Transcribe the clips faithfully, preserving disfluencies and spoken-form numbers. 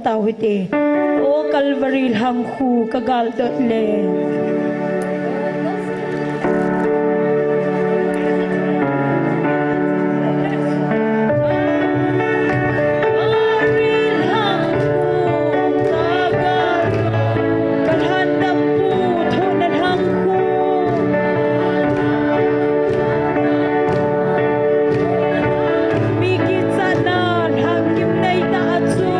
Tau hite. O Calvary lhangkhu ka galdot le. Ka lhan dampu thohna lhangkhu. Mi kichatna lhangkim nei tah a chu.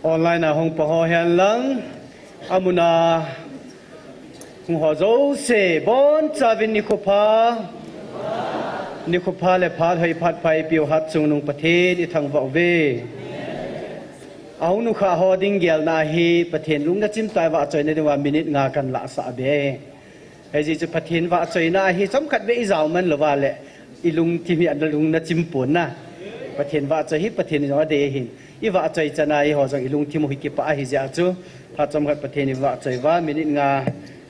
Online a hung pang ho hen lang, amun a hung ho jouse, bonchauvin nikho pha, nikho pha le phat hoi phat pha eipeu Hatchungnung Pathen ithangvah uve. Ahung nungkha ho ding gelna hi Pathen lung nachim tah a vahchoina diuva minute nga kahin lahsah be. Hijeh chun Pathen vahchoina hi chomkhat vei ijao man louva le, ilungthim hi ana lung nachim pon na. Pathen vahchoi hi Pathen in jong adei ahin. Ivahchoi chan a eiho jong ilungthim u hi kipah ahi jeh a chu. Phat chomkhat Pathen in vahchoi uva, minute nga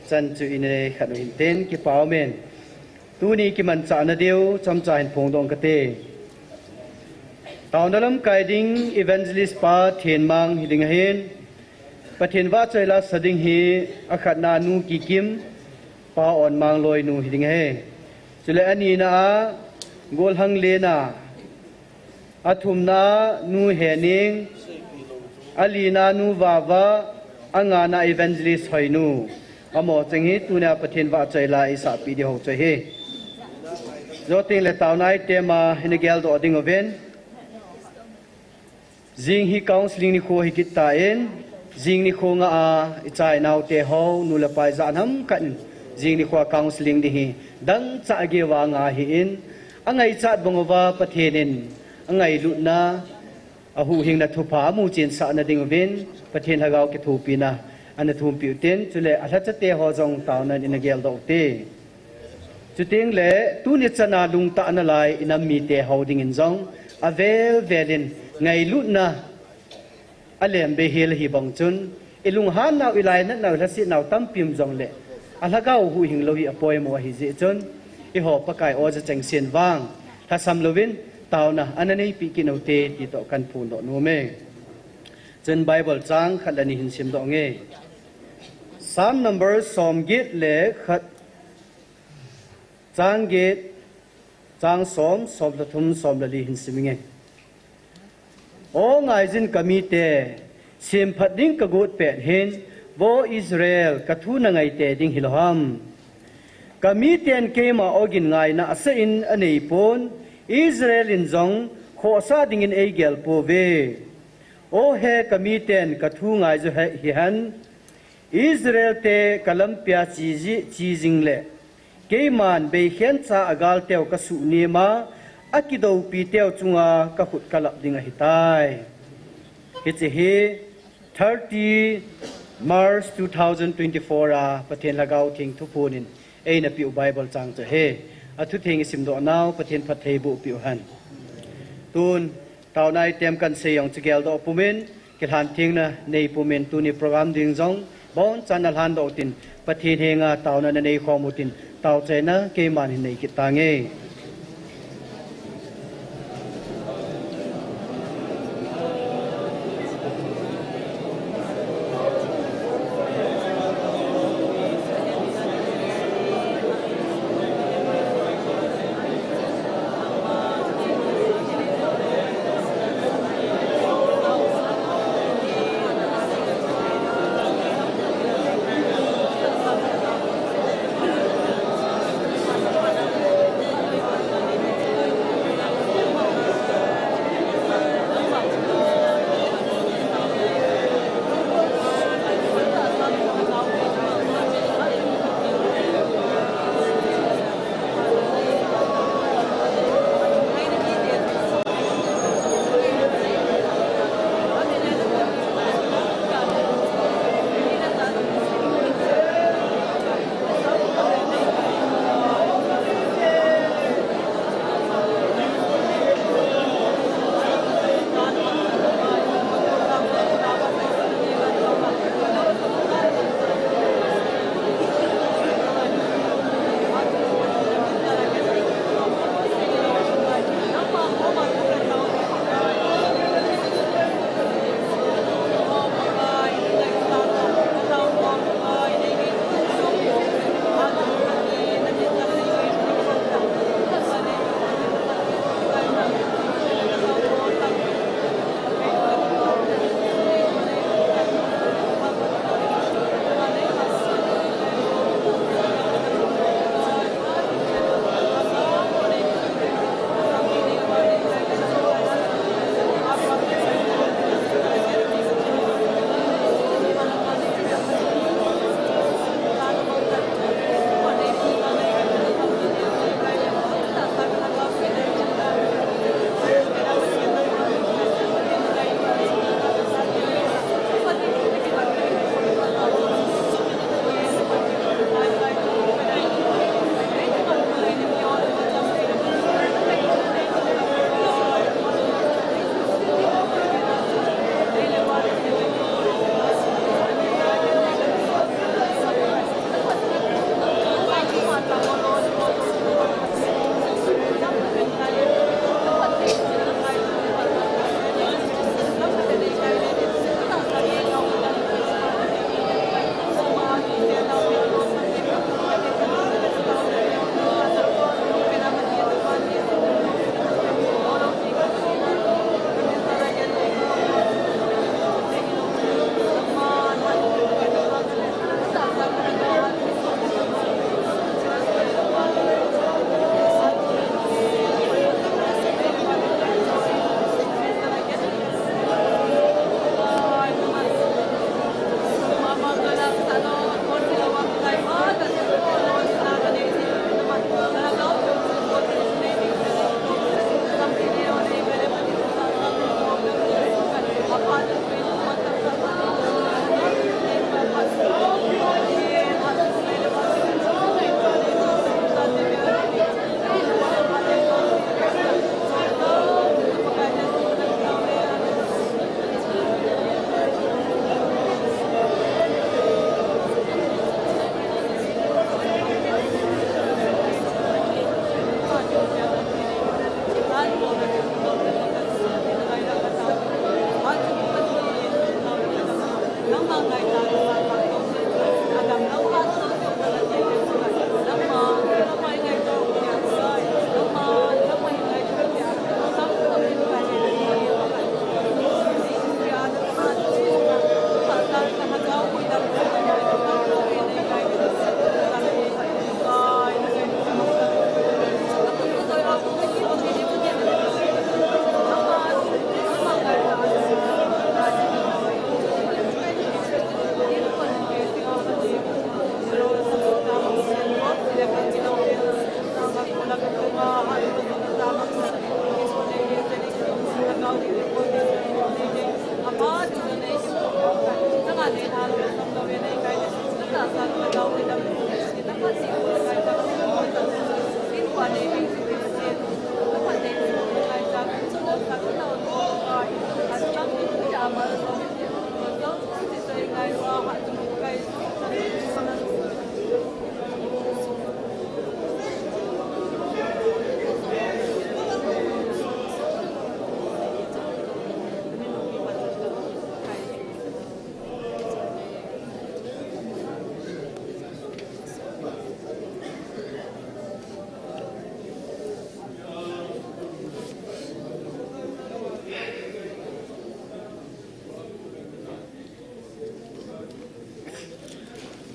chan chu inei khat u hintin, kipa umin. Tuni kimanchahna diu, chomcha hin phongdoh kate. Taona lamkai ding Evangelist pa Thenmang hiding ahin. Pathen vahchoi lasa ding hi akhatna Nu Kikim, pa Onmang loinu hiding ahi. Chule anina a Golhang Lena, athumna a Nu Hening, alina Nu Vava, angana Evangelist Hoinu. Amaho cheng hi tunia Pathen vahchoi la isahpeh diu ho chu ahi. Jou tengle taona item a ina geldoh ding uvin. Jing hi counselling nikho hi kit tan, jing nikho nga a icha inaote ho, nu le pa ijat ham khat in, jing nikho a counselling ding hi dangchah geiya nga ahin, angaichat bang uva Pathen in angailutna, ahuhhingna thupha amuchensahna ding uvin, Pathen Lhagao kithopina ana thumpeh utin, chule alhachate ho jong taona in ina geldoh ute. Chutengle tuni chan a lungtah nalai inam mite ho dingin jong avel vel in ngailutna alembei hel ahi bang chun, ilunghan nau, ilainat nau, ilhaset nau tampi um jongle, alhagao huhhing lou hi apoimo ahi jeh chun, eiho Pakai oja chengsen vang lhasam louvin taona ana neipeh kit u hite ti toh kahin phondoh nom e. Chun Bible chang khat le ni hin simdoh inge. Psalm number somget le khat, chang get, chang som, som le thum, som le li hin sim inge. O ngaijin kamite, semphat ding kagot pet hin, vo Israel, kathu nangaite ding hilou ham. Kamiten keima ogin ngaina asah in aneipon, Israel in jong khohsah dingin eigel pouve. O he kamiten kathu ngaiju hihen, Israel te kalampia che jing le, keiman beikhen cha a galteu kasuhnem a, akidoupiteu chunga kakhut kalap ding ahitai. Hiche hi thirty March two thousand twenty-four a Pathen Lhagao Theng thuphon in eina peh u Bible chang chu ahi. Athutheng isimdoh nau Pathen phattheiboh peh u hen. Tun taona item kahin sei jong chu geldoh pumin, kilhanthengna neipumin tuni program ding jong bonchan nalhandoh utin, Pathen henga taona naneikhom utin, taochaina keiman hin nei kit tange.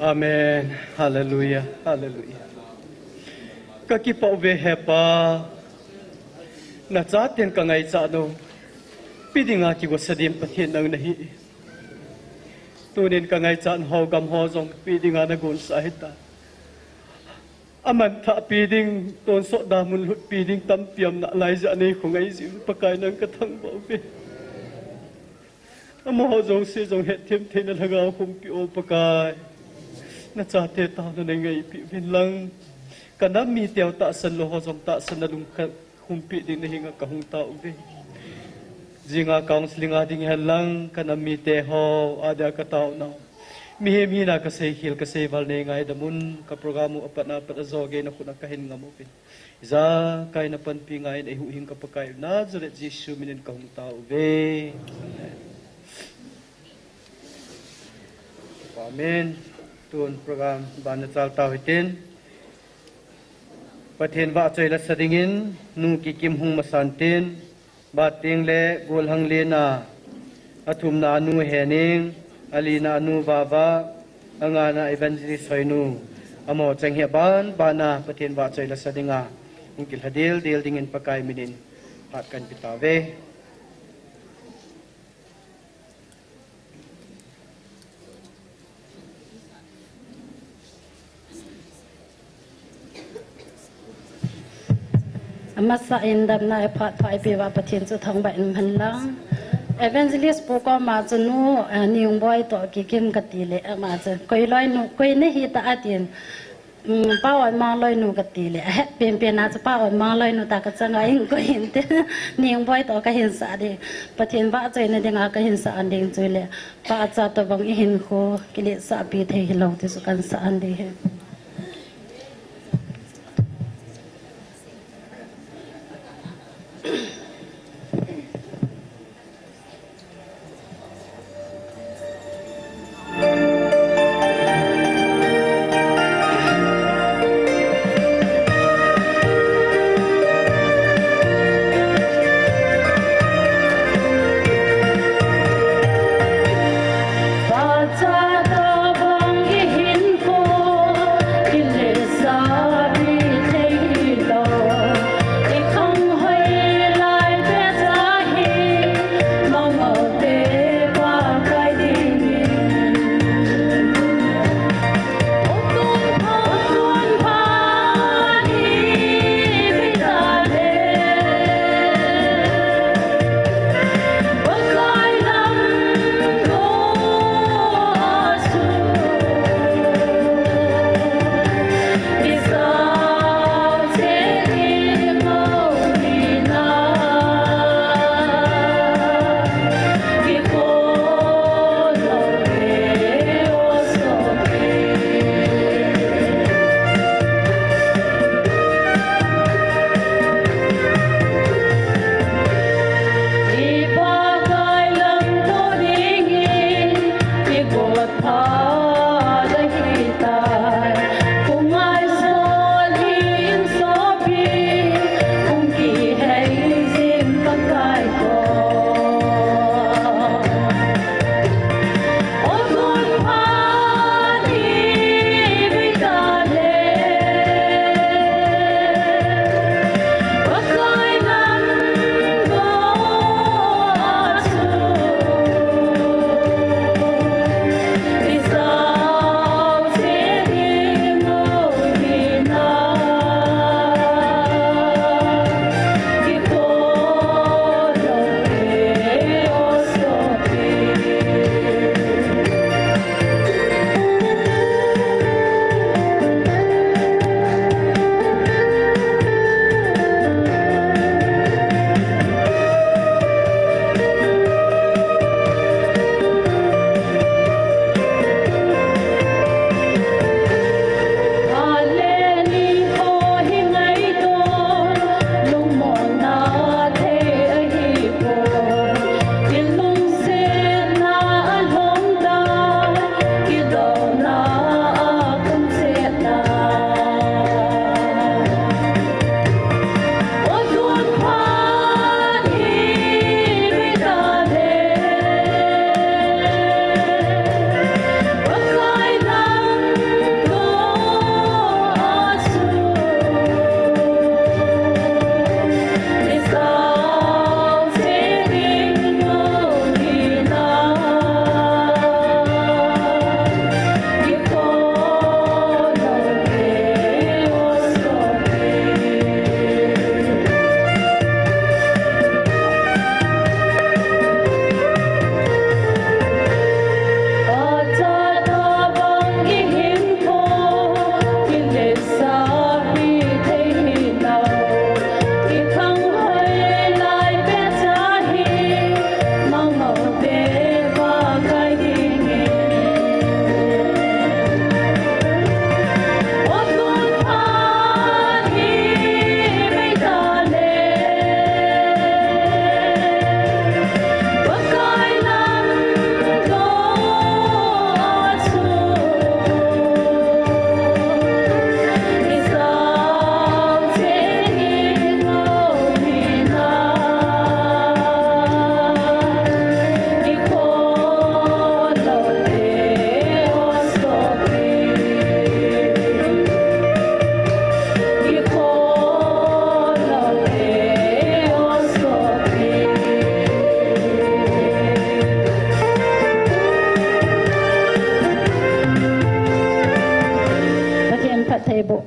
Amen. Hallelujah. Hallelujah. Ka kipah uve he Pa. Na chaten ka ngaichat u pi dinga kigosa ding Pathen nang nahi. Tunin ka ngaichat ho gam ho jong pi dinga na gonsa hita. Aman thah pi ding, tonsot damun lhut pi ding tampi um nalai jeh a nei khongai jiu Pakai nang ka thangvah uve. Amaho jouse jong hetthem theina lhagao khumpi o Pakai. Na chate taona nei ngaipi uvin lang. Ka nam mite u tahsan lou ho jong tahsan na lung khat khumpi ding na henga ka hung tao uve. Jinga counseling a ding hen lang ka nam mite ho a dia ka taona. Mihem hina ka seikhel ka seival nei ngaidam un ka program u apat na apat a jo gei na khut a ka hin ngam uvin. Ijakai na panpi ngai in eihuhhing ka Pakai u Nazareth Jesu minin ka hung tao uve. Amen. Amen. Tun program ban na chal tao hitin. Pathen vahchoi la sa dingin, Nu Kikim hung masan tin, Bateng le Golhang Lena, athumna a Nu Hening, alina a Nu Vava, angana Evangelist Hoinu, amaho cheng hi aban bana Pathen vahchoi la sa dinga, hung kilha dildel dingin Pakai minin, phat kan pe tauve. Amasa in damna iphat pha ipi uva Pathen chu thangvah in man lang. Evangelist pu koma chu Nu, eh, Ningboi toh Kikim kati le, ama chu koi loi nu, koi nahi ta atin. Um, Pa Onmang loinu kati le, ahet penpen a chu Pa Onmang loinu ta ka changa in koi hinte, Ningboi toh ka hin sah ding, Pathen vahchoina dinga ka hin sah ding chu le, Pa cha tobang ihinkho kiletsah pi thei hilou ti chu kan sah ding ahi.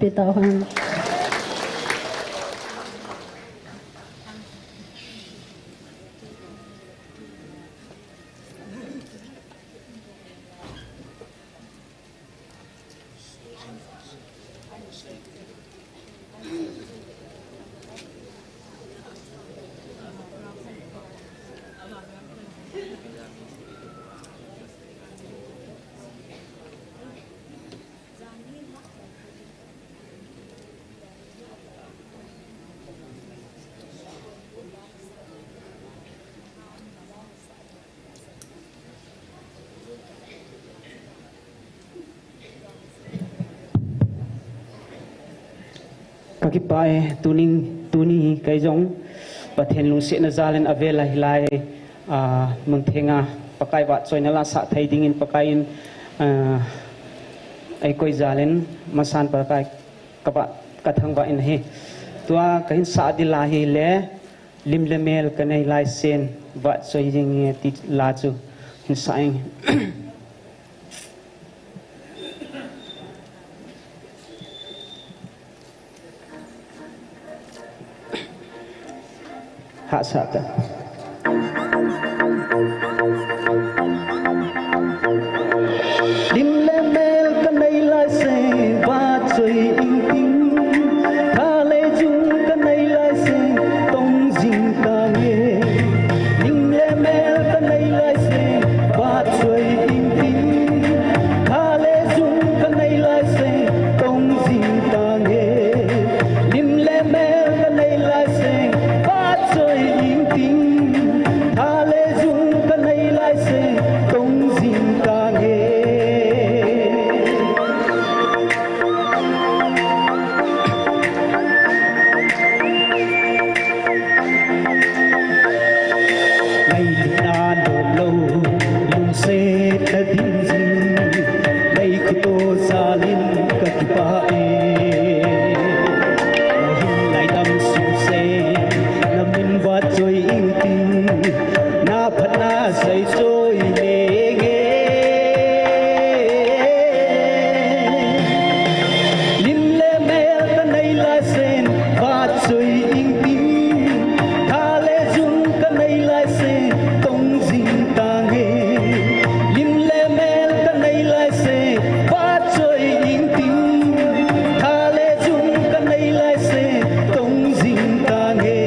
Pe tau hen. Ka kipah e, tuni, tuni kei jong Pathen lungsetna jal in avel a hilai, ah, mun thenga Pakai vahchoina la sah thei dingin Pakai in, ah, eikoi jal in masan Pakai ka vah, ka thangvah in ahi. Tua ka hin sah ding la hi le, Lim le mel ka nei lai sen, vahchoi jing e ti la chu hin sa ing. Hahsa ta. Lim le mel ka nei lai sen, vahchoi ing ting. Tha le jung ka nei lai sen, tong jing tange. Lim le mel ka nei lai sen, vahchoi ing ting. Tha le jung ka nei lai sen, tong jing tange. Lim le mel ka nei lai sen, vahchoi ing ting. Tha le jung ka nei lai sen, tong jing tange. Ngailutna lom lou, lungset na ding jing, ngaikhoto jal in ka kipah e. Na hin ngaidam suse, na min vahchoi ing ting, na phatna seichoi lenge. Lim le mel ka nei lai sen, vahchoi ing ting. Tha le jung ka nei lai sen, tong jing tange. Lim le mel ka nei lai sen, vahchoi ing ting. Tha le jung ka nei lai sen, tong jing tange.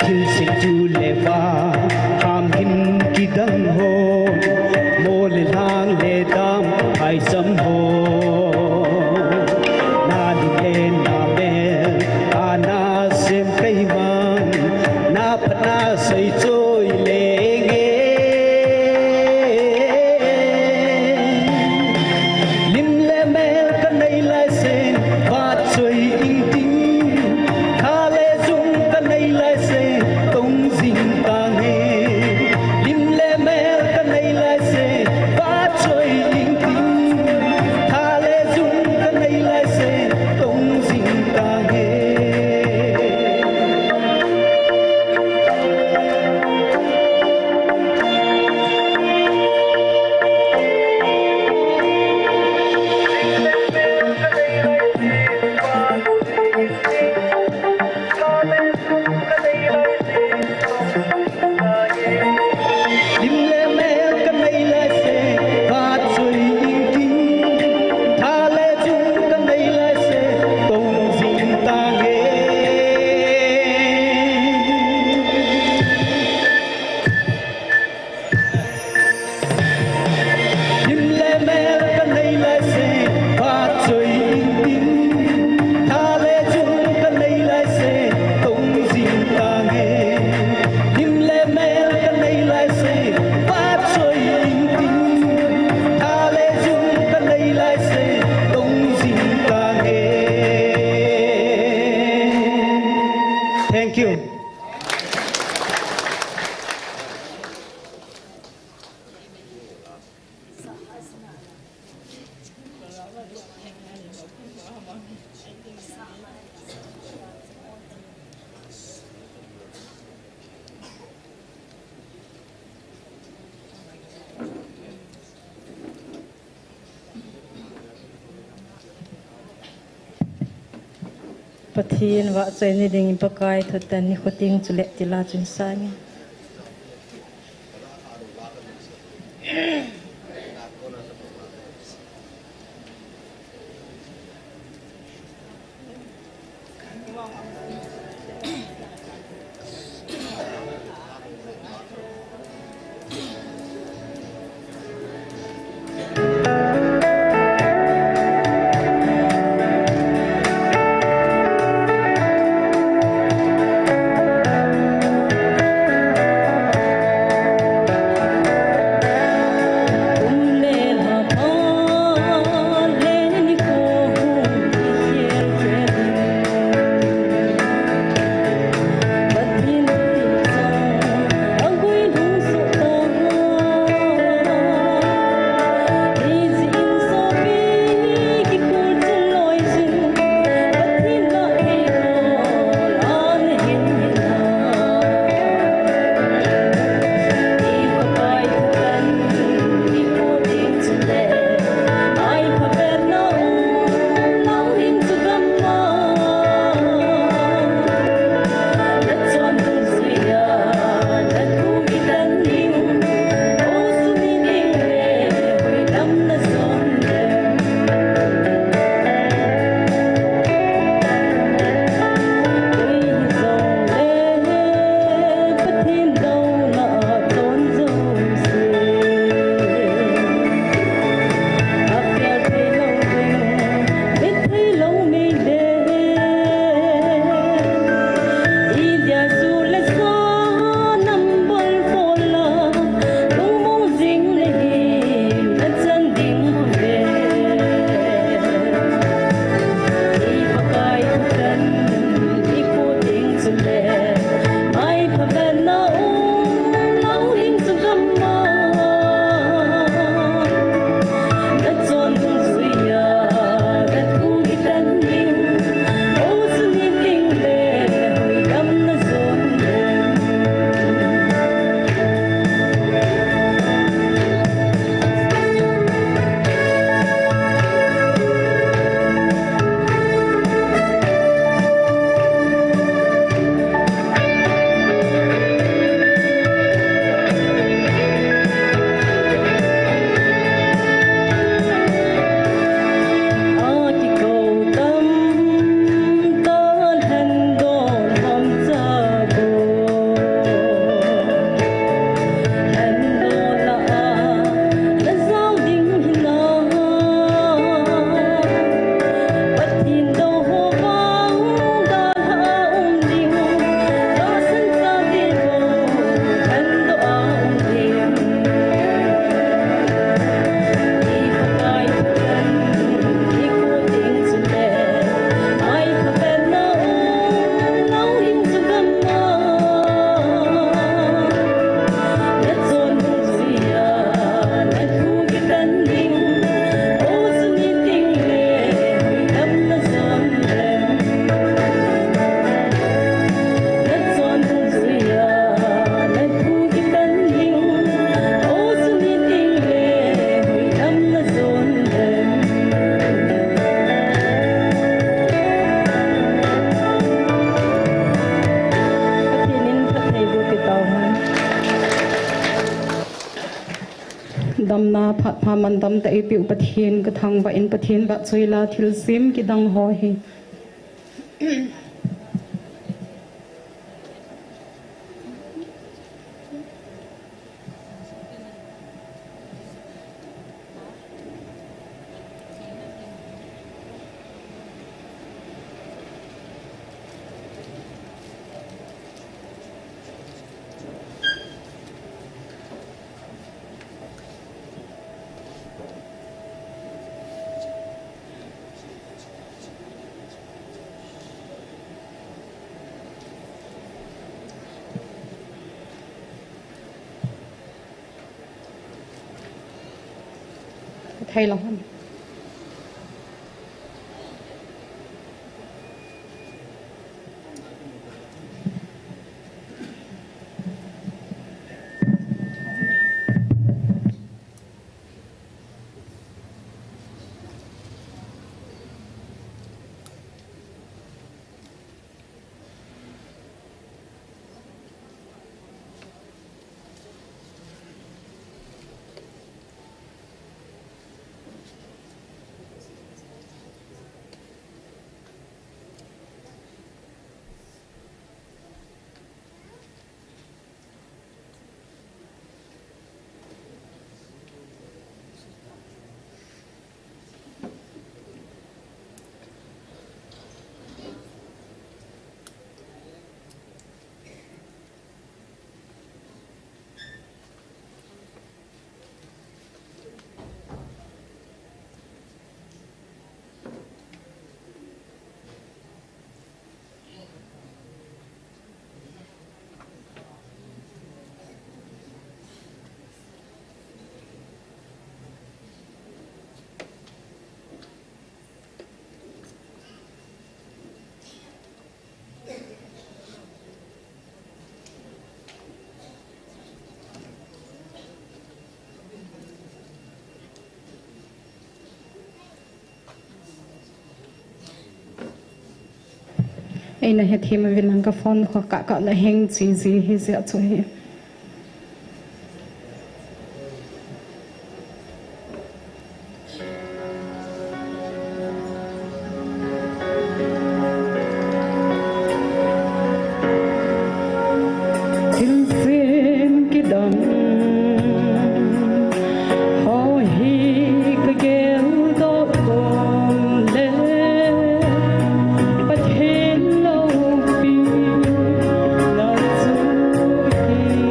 Thilse chu le va, ham hin kidang ho, mo le lhang le dam, hai sam ho. Na lim le na mel, a na sem kei man, na phatna seichoi lenge. Lim le mel ka nei lai sen, vahchoi ing ting. Tha le jung ka nei lai sen, tong jing tange. Lim le mel ka nei lai sen, vahchoi ing ting. Tha le jung ka nei lai sen, tong jing tange. Lim le mel ka nei lai sen, vahchoi ing ting. Tha le jung ka nei lai sen, tong jing tange. Lim le mel ka nei lai sen, vahchoi ing ting. Tha le jung ka nei lai sen, tong jing tange. Lim le mel ka nei lai sen, vahchoi ing ting. Tha le jung ka nei lai sen, tong jing tange. Thank you. Pathen vahchoi ni dingin Pakai thutan nikho teng chule tila chun sangin. Damna phat pha man damtah eipeh u Pathen kathangvah in, Pathen vahchoi la thilsem kidang ho hi. Thei lang ham. eina hethem uvin lang ka phone kho kah kah na heng chi ji hi jeh chu hi. Thilsem kidang ho hi ka geldoh kon le, Pathen loupina chu hi.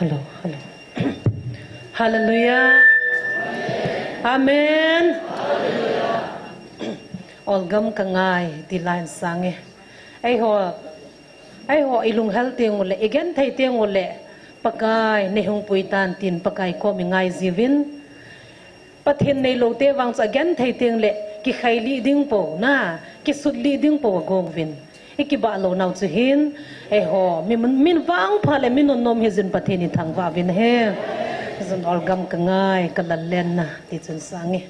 Hello, hello. Hallelujah. Amen. Olgam ka ngai ti la hin sang e. Eiho, eiho i lunghel teng uleh, i genthei teng uleh, Pakai nei hung pui tan tin Pakai kom i ngai jiuvin. Pathen neilou te vang chu agenthei teng leh kikhailih ding po na, kisut lih ding po agong uvin. I kibah lou nau chu hin, eiho, mi, min vangpha leh mi nunnom hijin Pathen in thangvah uvin ahi. Jun olgam ka ngai, ka lallen na, ti chun sang e.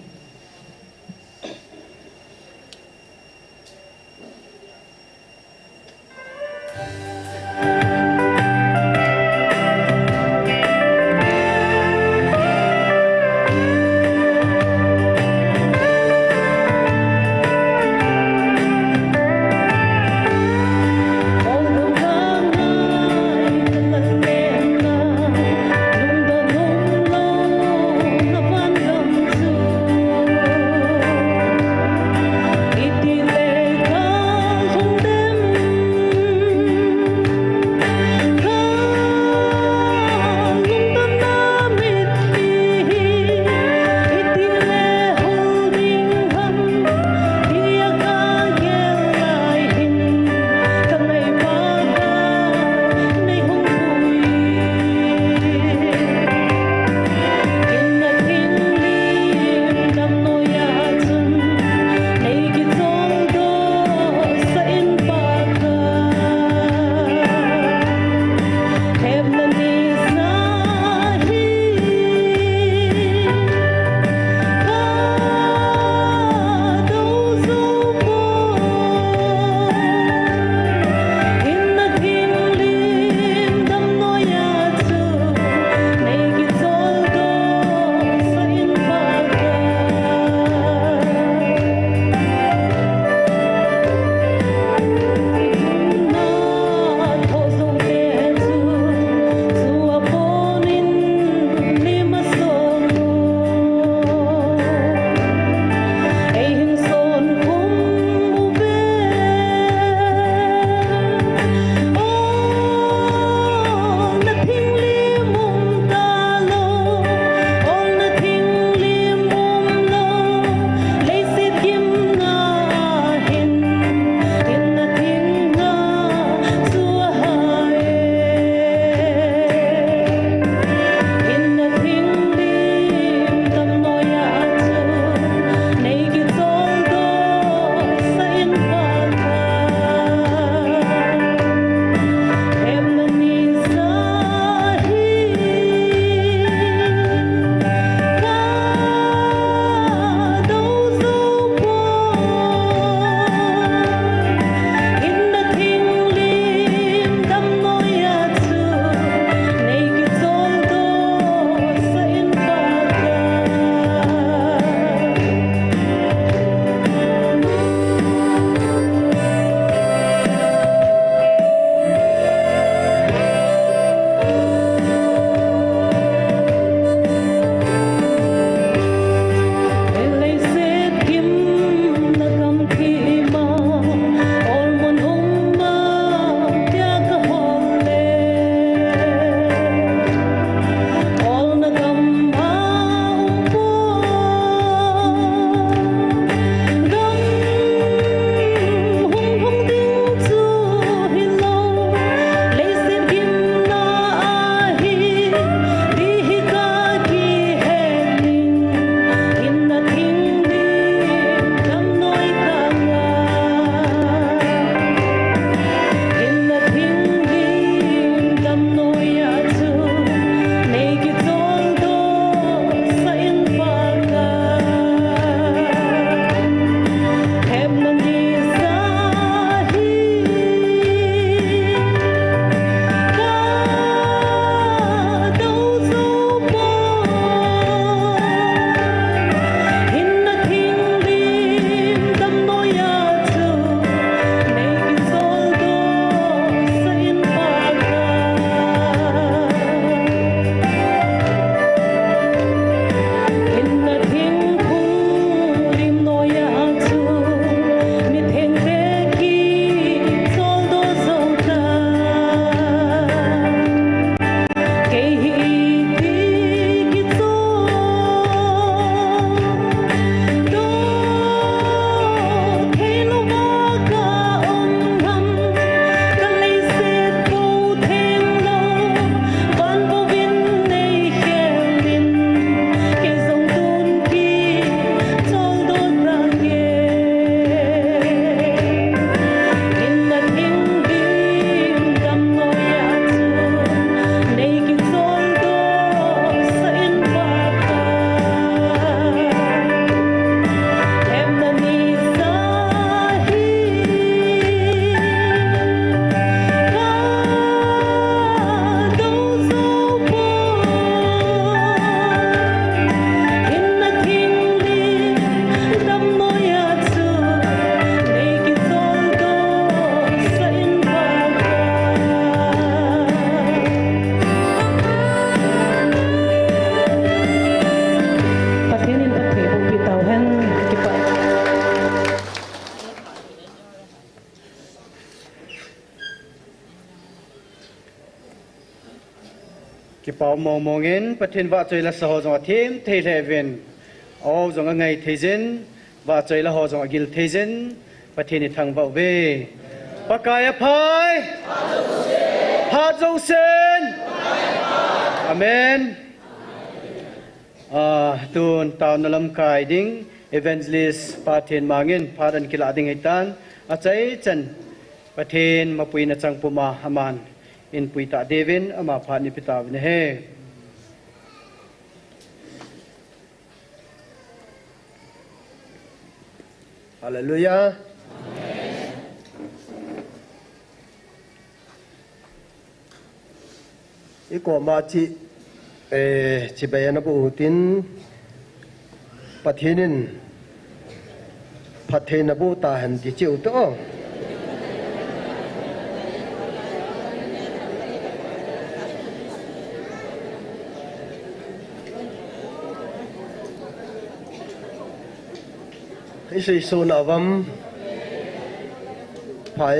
Pau mong mong in Pathen vahchoi la sa ho jong a them thei lheh uvin. Aw jong a ngai thei jin, vahchoi la ho jong a gil thei jin, Pathen i thangvah uve. Pakai a phai. Phat jousen. Amen. Ah, tun taona lamkai ding, Evangelist Pathen Mangin phat an kilah ding ahitan, achaichan Pathen mapuina chang puma aman in puitah diuvin ama phat in ipi tauvin ahi. Hallelujah. I koma chi, eh, chibai ana boh utin, Pathen in phatthei naboh tahen ti cheh u te o. I sei so na vam. Phai.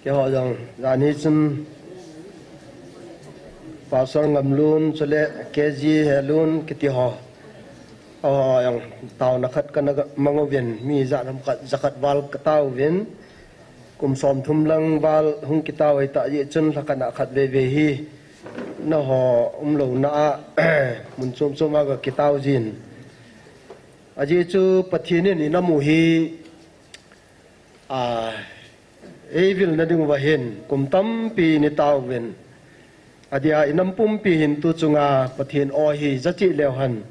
Keiho jong, jani chun Pastor Ngamlun, chule K G Helun, kiti ho. Aho jong, taona khat kana mang uvin, mi ja nam khat, ja khat val katao uvin. Kum som thum lang val hung kitao ahi tah jeh chun, lha khat na khat veve hi. Naho umlou na a, mun chom chom a ka kitao jin. Ajeh chu Pathen in i nam u hi, a, ei vil na ding uva hin, kum tampi ni tauvin. Adia i nam pumpi hin tu chunga Pathen aw hi ja cheh leu hen.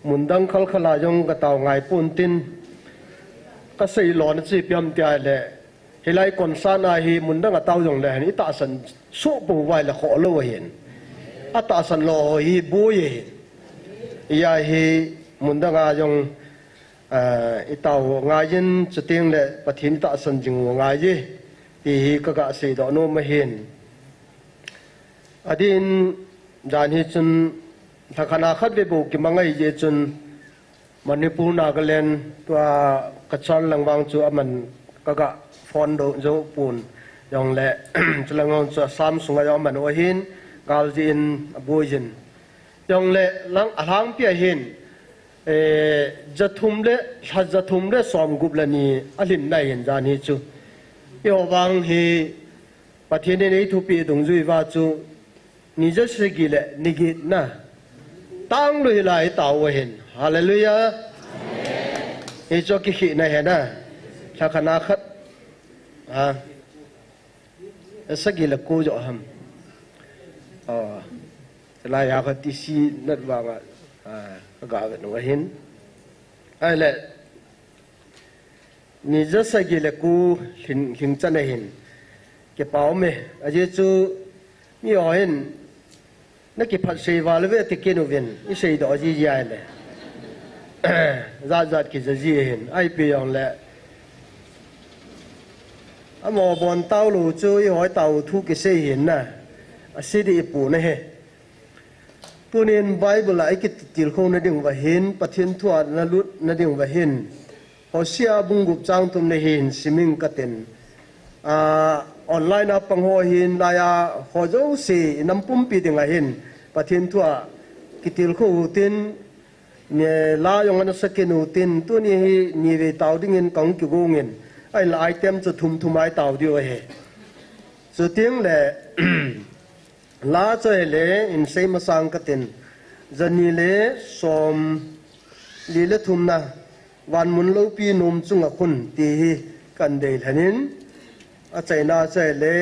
Mun dang khal khal a jong ka tao ngai pon tin. Ka sei lo na chi piam tia le. Hilai concert a hi mun dang a tao jong le hen. I tahsan suh pou vai le khoh lou ahin. A tahsan lo ho hi boi ahin. Ia hi mun dang a jong Ah, i tao ngai jin, chuteng le Pathen i tahsan jing u ngai ji, ti hi ka ga seidoh nom ahin. Adin, jan hi chun, lha khat na khat ve bou kimang ahi jeh chun, Manipur, Nagaland, tua Cachar lang vang chu aman ka ga phone doh jou pon. Jong le, chulang vang chu Assam sunga jong aman u ahin, gal jeh in aboi jin. Jong le, lang, alhangpi ahin, Eh, ja thum le, lha ja thum le som gup le ni a lhin na hin jan hi chu. Eiho vang hi Pathen in ei thupeh dungjui uva chu ni ja sagi le ni get na. Tang lou hi lai tao ahin. Hallelujah. Hi chu kikhih na hi na. Lha khat na khat. Ha. Sagi le ko jo ham. Oh. Chulai a ka T C nat vang a, ah, ka ga ve nung ahin. Ahile, ni ja sagi le ko lhin, lhin chan ahin. Kipah um e, ajeh chu mi ho hin, na kiphatsei val ve ti kit uvin, i seidoh ji ji ahile. Jat jat kija ji ahin, ipi jong le. Amaho bon tao lou chu, eiho tao thu kisei hin na. Asei ding i pu na he. Tunin Bible a i kitilkhou na ding uva hin, Pathen thu a na lut na ding uva hin. Hosea bung gup chang thum na hin siming katin. Ah, online a pang ho hin, lai a ho jouse i nam pumpi ding a hin. Pathen thu a kitilkhou u tin, la jong ana sa kit u tin, tuni hi ni ve tao ding in kong kigong in. Ahinla item chu thum thum a i tao diu ahi. Chuteng le, La chu ahile, in sei masang katin. Ja ni le som li le thum na, van mun loupi nom chunga khun ti hi kan dei lhen in. Achaina chu ahile,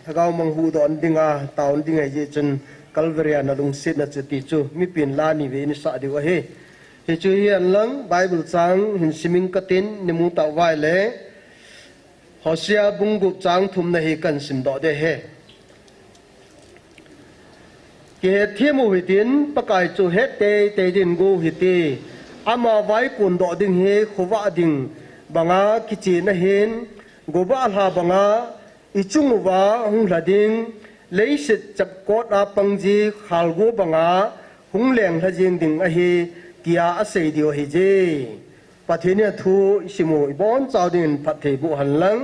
Lhagao mang huhdoh ding a, tao ding ahi jeh chun Calvary a na lungset na chu ti chu, mipin la ni ve in i sah diu ahi. Hichu hi an lang, Bible chang hin siming katin, ni mu tau vai le, Hosea bung gup chang thum na hi kan simdoh ding ahi. Kihetthem u hitin, Pakai chu het teitei din go u hite. Ama vaikon doh ding hi khovah ding banga kichen ahin, gobah lha banga i chung uva hung lha ding, leiset chapkot a pang ji khalgo banga hung lenglha jeng ding ahi, tia asei diu ahi je. Pathen in a thu i sim u i bonchau dingin phatthei boh hen lang.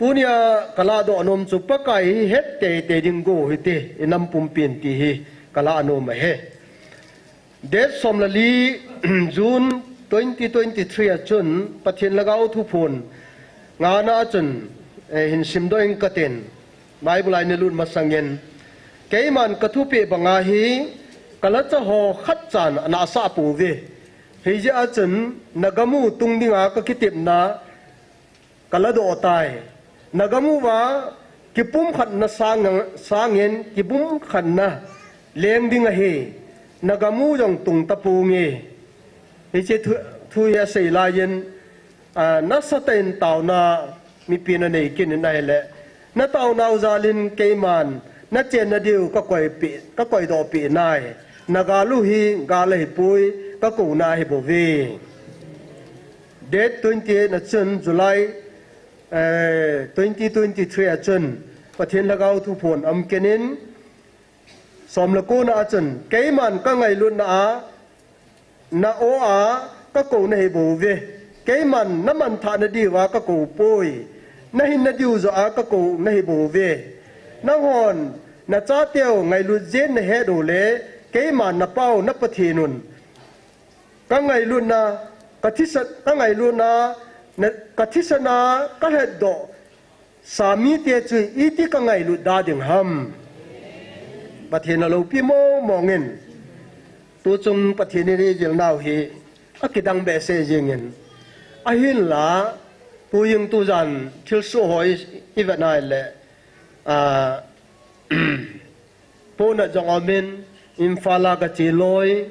Tunia kaladoh nom chu Pakai hi het teitei ding go hite, inam pumpin ti hi kaladoh nom ahi. Date som le li June twenty twenty-three a chun Pathen Lhagao thuphon ngana a chun, eh, hin simdoh ing katin, Bible a ina lut masangin, keiman kathupeh banga hi kalacha ho khatchan ana sah pouve. Hijeh a chun nagamu tung dinga kakitepna kaladoh tai. Nagamu va kipumkhatna sang, sangin kipumkhatna leng ding ahi. Nagamu jong tung taponge. Hiche thu, thu hi asei laiyin, a, nasatah in taona mipi nanei kit in ahile, nataonau jalin keiman nachenna diu kakoipeh, kakoidohpeh nai. Nagal u hi gal ahipoi, kakouna ahibouve. Date twenty-eight na chun July, eh, twenty twenty-three a chun Pathen Lhagao thuphon aum kit in, som le kona a chun, keiman kangailutna a, na-o a kakou nahibouve. Keiman namanthahna diuva kakoupoi. Nahinna diu joh a kakou nahibouve. Nanghon nachateu ngailut jeng nahet uleh, keiman napau na Pathen un kangailutna, kathisan, kangailutna, na, kathisan a kahetdoh sa mite chu iti kangailut da ding ham. Pathen aloupi mong mong in. Tuchung Pathen in eijil nau hi akidang behseh jingin. Ahinla, tujing tujan thilsoh ho i, ivet nai le, a, Ponat jong aumin, Imphal a kache loi,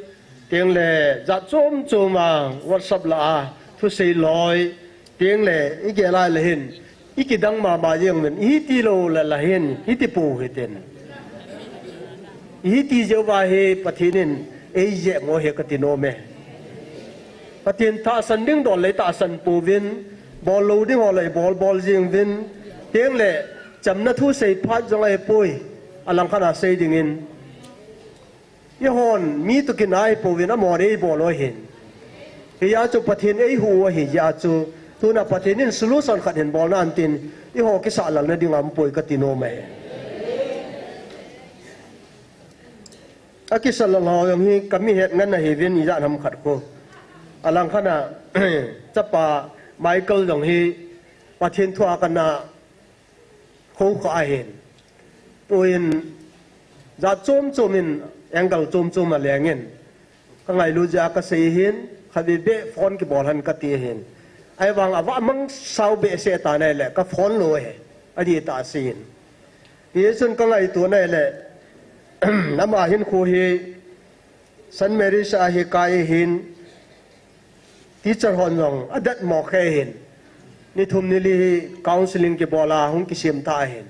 tengle jat chom chom a WhatsApp lah a thusei loi, tengle igel a le hin, ikidang mama jeng uvin, ihiti lou le lah hin, hiti pou hitin. Ihiti jeh uva hi Pathen in eijep mo hi kati nom e. Pathen tahsan ding dol le tahsan pouvin, bol lou ding ho le bol bol jing uvin, tengle chamna thusei phat jong ahipoi, alangkhat a sei dingin. Eihon mi toh kinai pouvin amahon eibol u ahin. Hijeh a chu Pathen eihuh u ahi jeh a chu, tuna Pathen in solution khat hin bolna antin, eiho kisah lalna ding aumpoi kati nom e. Akisah lal ho jong hi kami het ngen ahiuvin ijat ham khat khu. Alangkhat a, chapa Michael jong hi Pathen thu a kana khoukhah ahin. Tuin jat chom chom in angle chom chom a lengin, kangailut jeh a kasei ahin, khatvei beh phone kibol hen kati ahin. Ahivang avah mang sao behseh tan ahile ka phone lou ahi, adih tah a asei in. Hichun kangaito na ahile, ama hinkho hi Saint Mary's a hi kai ahin, teacher hon jong adatmo khe ahin. Ni thum ni li hi counseling kibol a hung kisem tha ahin.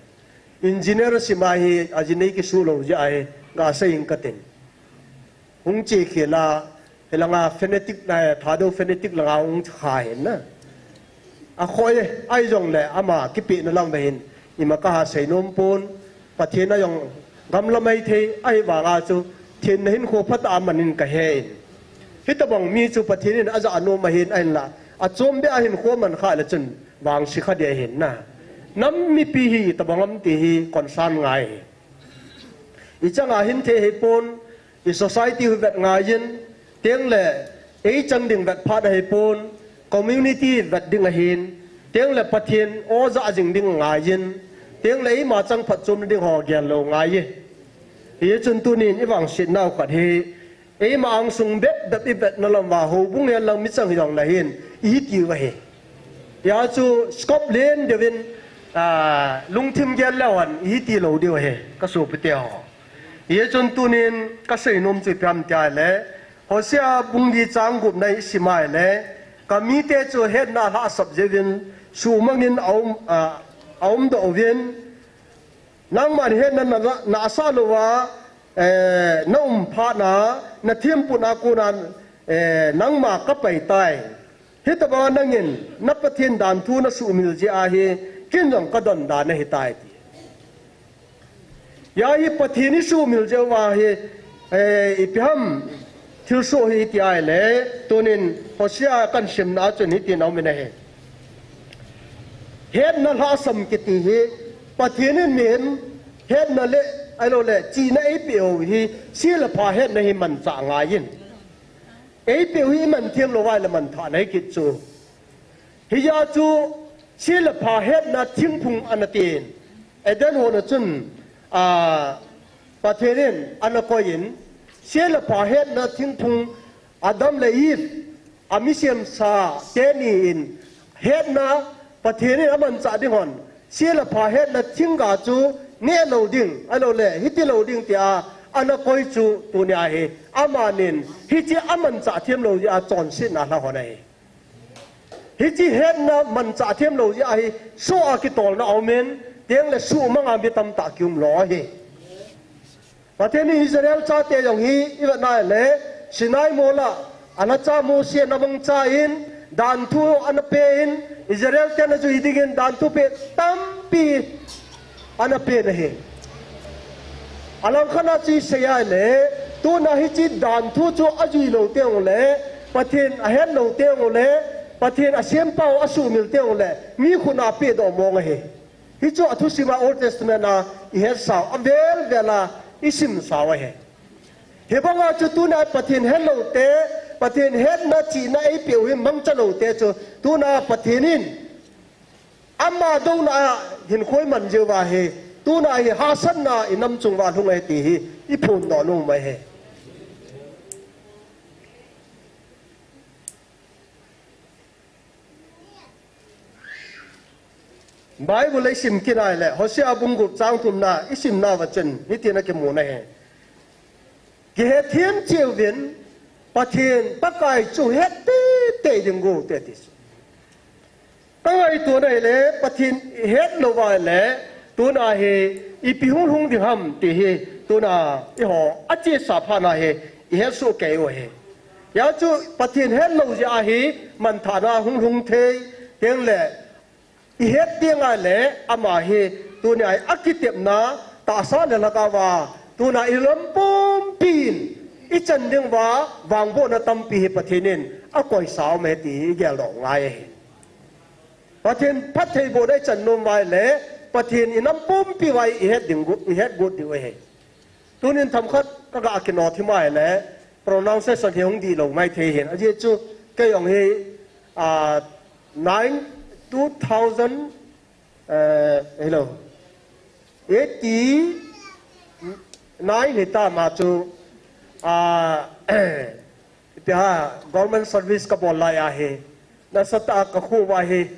Engineer asim a hi ajinei kisuh lou jeh a hi gasei ing katin. Hung chekhel a, hilanga fanatic, eh, Thadou fanatic langa hung kha ahin na. Akhoi, ahijongle ama kipehna lang uva hin, ima kaha sei nom pon, Pathen a jong gamla maithei, ahivanga chu, thenna hinkho phatah a man in kahe in. Hitobang mi chu Pathen in ajah nom ahin, ahinla, achom beh a hinkho man khah le chun, vangse kha ding ahin na. Nam mipi hi itobang ham ti hi concern ngai ahi. Ichang a hin thei ahipon, i society hi vet ngaiyin, tengle eichang ding vet phat ahipon, community vet ding ahin, tengle Pathen o jah jing ding ngaiyin, tengle eima chang phatchomna ding ho gel lou ngai e. Hichun tunin ivangset nau khat hi, eima angsung bep bep ivetna lam uva, houbung hen lang michang hijongle hin, ihiti u ahi. Hijeh a chu scope len deuvin, a, lungthim gel leuhen, ihiti lou diu ahi, kasopite ho. Hichun tunin kasei nom chu ipi ham tia ahile, Hosea bung li chang gup na isim a ahile, kamite chu hetna lhahsap jeh uvin, suhmangin aum, a, aumdoh uvin, nangman hetna na, na, na asah louva, eh, naum phat na, nathempuhna kona, eh, nangma kapai tai. Hitobang nangin na Pathen danthu nasuhmil jeh ahi, ken jong kadon dan ahitai ti. Hijeh hin Pathen isuhmil jeh uva hi, eh, ipi ham thilsoh hi tia ahile, tunin Hosea kasimna a chun hitin aumin ahi. Hetna lhasam kiti hi, Pathen in mihem hetna le, ahilou le, chihna eipeh u hi, se le pha hetna hi manchah ngai in. Eipeh u hi iman them lou uva ahile manthah na hi kit chu. Hijeh chun, se le pha hetna thingphung ana tin. Eden hon a chun, a, Pathen in ana koi in, se le pha hetna thingphung Adam le Eve, a mi semsa teni in hetna Pathen in amanchah ding hon, se le pha hetna thingga chu neh lou ding, ahilou le, hiti lou ding tia ana koi chu tunia hi, amanin hiche amanchah them lou jeh a chonsetna alha hon ahi. Hiche hetna manchah them lou jeh a hi, soh a kitolna aum in, teng le suhmang a mi tamtah kium lou ahi. Pathen in Israel chate jong hi, i vet na le, Sinai mol a, ana cha Mose ana mangcha in, dan thu ana pe in, Israel ten ajui ding in, dan thu peh tampi ana pe na hi. Alangkhat a chu i sei a le, tuna hiche dan thu chu ajui lou teng le, Pathen ahet lou teng le, Pathen asempau asumil teng le, mi khut a pedoh mong ahi. Hichu athusim a Old Testament a i hetsau, avel vel a i simsau ahi. Hibang a chu tuna Pathen het lou te, Pathen hetna chihna eipeh u hi mangcha lou te chu, tuna Pathen in ama douna a hinkho iman jeh uva hi, tuna hi hahsatna i nam chung uva lhung ahi ti hi i phondoh nom u ahi. Bible i sim kit a le, Hosea bung gup chang thumna i simna uva chun, hitin akimu na hi. Kihethem cheh uvin, Pathen Pakai chu het teitei ding u hite ti chu. Ka ngaito na hi le, Pathen het lou uva le, tuna hi ipi hung lhung ding ham ti hi, tuna eiho achesa phat na hi i het soh kei u ahi. Hijeh chun Pathen het lou jeh a hi manthahna hung lhung thei, teng le i het ding a le ama hi tunia hi akitepna tahsa le lhagao a tuna i nam pumpi in i chan ding uva vangbohna tampi hi Pathen in akoisa um e ti hi i geldoh ngai ahi. Pathen phattheibohna i chan nom uva le Pathen i nam pumpi uva i het ding u, i het got diu ahi. Tunin themkhat ka ga kino thim a le, pronunciation hi hung dihlou mai thei hin. Ajeh chu kei jong hi, ah, nine, two thousand, eh, hello, eighty nine hi ta ma chu, ah, Ipi ham, government service ka bol lai a hi, nasatah a ka kho uva hi,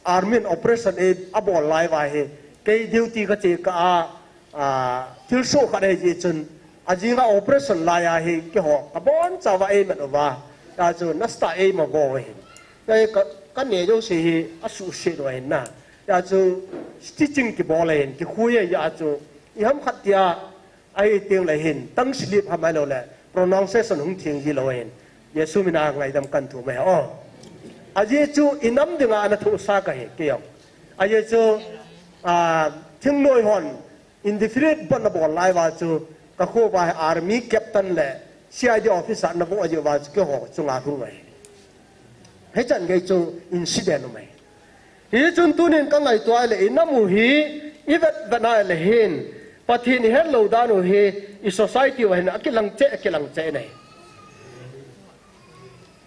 army in operation a, abol lai uva hi, kei duty ka che kah a, a, thilsoh khat ahi jeh chun, ajing a operation lai a hi, keiho, ka boncha uva eimat uva. Hijeh chun, nasatah a eima go uva hin. Kei ka, ka neh jouse hi, asuhset uva hin na. Hijeh chun, stitching kibol ahin, kikhui ahi jeh chun, iham khat tia, ahi teng le hin, tongue slip ham ahilou le, pronunciation hung theng ji lou hin. Jesu min a ngaidam kan thum e o. Ajeh chu i nam dinga ana thohsah ka hi, kei jong. Ajeh chu, ah, thingnoi hon, indefinite bond ana bol lai uva chu, ka kho uva hi army captain le, C I D officer ana voh jeh uva chu, keiho chunga lhung ahi. Hichan gei chu incident um ahi. Hichun tunin ka ngaito a le, i nam u hi, i vet vet a le hin, Pathen i het lou dan u hi, i society uva hin, akilang cheh, akilang cheh in ahi.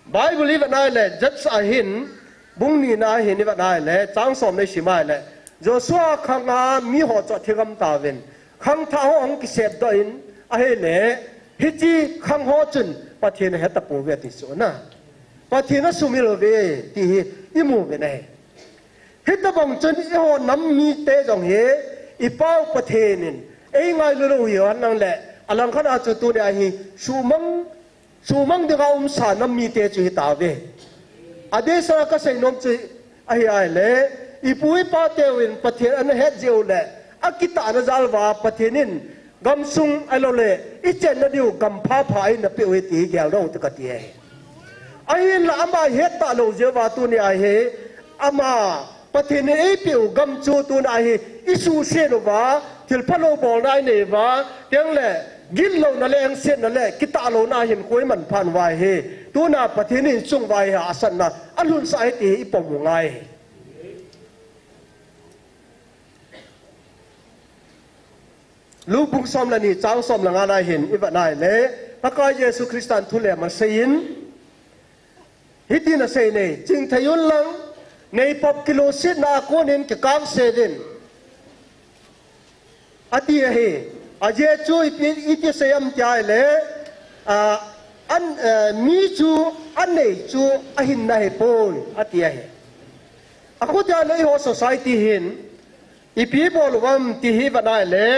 Bible i vet a le, Judges a hin, bung nina hin i vet a le, chang som na i sim a le, Joshua khang a miho chu athigam tauvin, khangthah ho ahung kisepdoh in, ahile, hiche khang ho chun, Pathen ahe tapouve ati chu na. Pathen asumil uve, ti hi, i mu uve na hi. Hitobang chun eiho nam mite jong hi, i Pau Pathen in, eingailu lou hi henlang le, alangkhat a chu tunia hi, suhmang, suhmang dinga umsa nam mite chu hitauve. Adehset a ka seinom chu ahi a le, i pu i pa teuvin Pathen ana het jeh u le, akitahna jal uva Pathen in, gamsung ahilou le, i chenna diu gam phapha eina peh u ahi ti hi geldoh u te kati ahi. Ahinla ama het talou jeh uva tunia hi, ama Pathen in eipeh u gam chu tunia hi, i suhset uva, thil phalou bolna i nei uva, teng le, gitlouna le, engsetna le, kitahlouna hinkho i manphat uva hi, tuna Pathen in i chung uva hi hahsatna, alhunsah ahi ti hi i pom u ngai ahi. Luke bung som le ni chang som le nga na hin i vet na le, Pakai Jesu Christan thu le aman asei in, hitin asei in ahi, chingthei un lang, neipop kilungsetna a konin kikangse uvin, ati ahi. Ajeh chu ipi, iti asei em tia le, a, an, eh, mi chu anei chu ahinna ahipoi, ati ahi. Akhutia le eiho society hin ipi bol uvam ti hi i vet na le,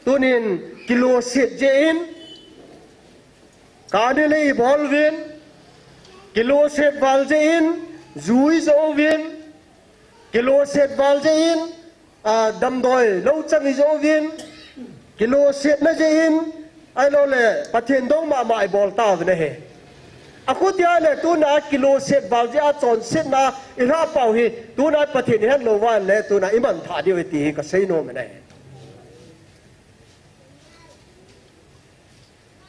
tunin kilungset jeh in, kani le i bol uvin, kilungset val jeh in, ju i jo uvin, kilungset val jeh in, a, damdoi lou chang i jo uvin, kilungsetna jeh in, ahilou le Pathen dou mama i bol tauvin ahi. Akhutia le tuna kilungset val jeh a chonsetna i lhah pau hi, tuna Pathen i het lou uva le tuna i mangthah diu ahi ti hi ka sei nom in ahi.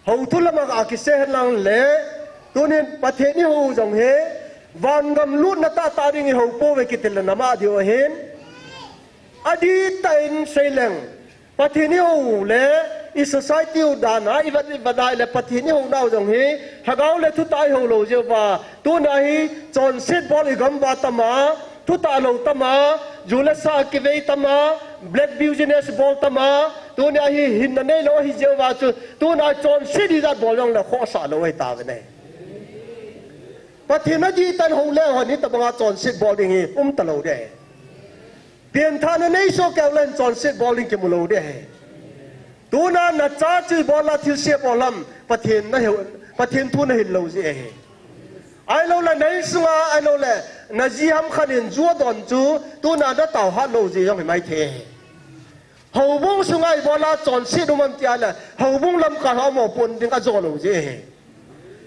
Hou thu lam a kisei hen lang le, tunin Pathen i hou jong hi, vangam lutna tahtah ding i hou pouve kiti le na mah diu ahin. Adihtah in sei leng, Pathen i hou le, i society u dan a, i vet, i vet na le Pathen i hou nau jong hi, lhagao le thutah i hou lou jeh uva, tuna hi chonset bol i gam uva tam a, thutah lou tam a, ju le sa kivei tam a, black business bol tam a, tuna hi hinna neilou ahi jeh uva chu, tuna chonset ijat bol jong le khohsah lou ahi tauvin ahi. Pathen adihtah in hou le hon hitabang a chonset bol ding hi um talou ding ahi. Pianthahna nei soh keu leh chonset bol ding kimu lou ding ahi. Tuna na cha chu i bol a thilse bol ham, Pathen na hil, Pathen thu na hil lou jeh ahi. Ahilou le na insunga, ahilou le na ji ham khat in ju adon chu, tuna na tao hat lou jeh jong hi maithei ahi. Houbung sunga i bol a chonset um am tia le, houbung lamkai ho mopohna ding ajo lou jeh ahi.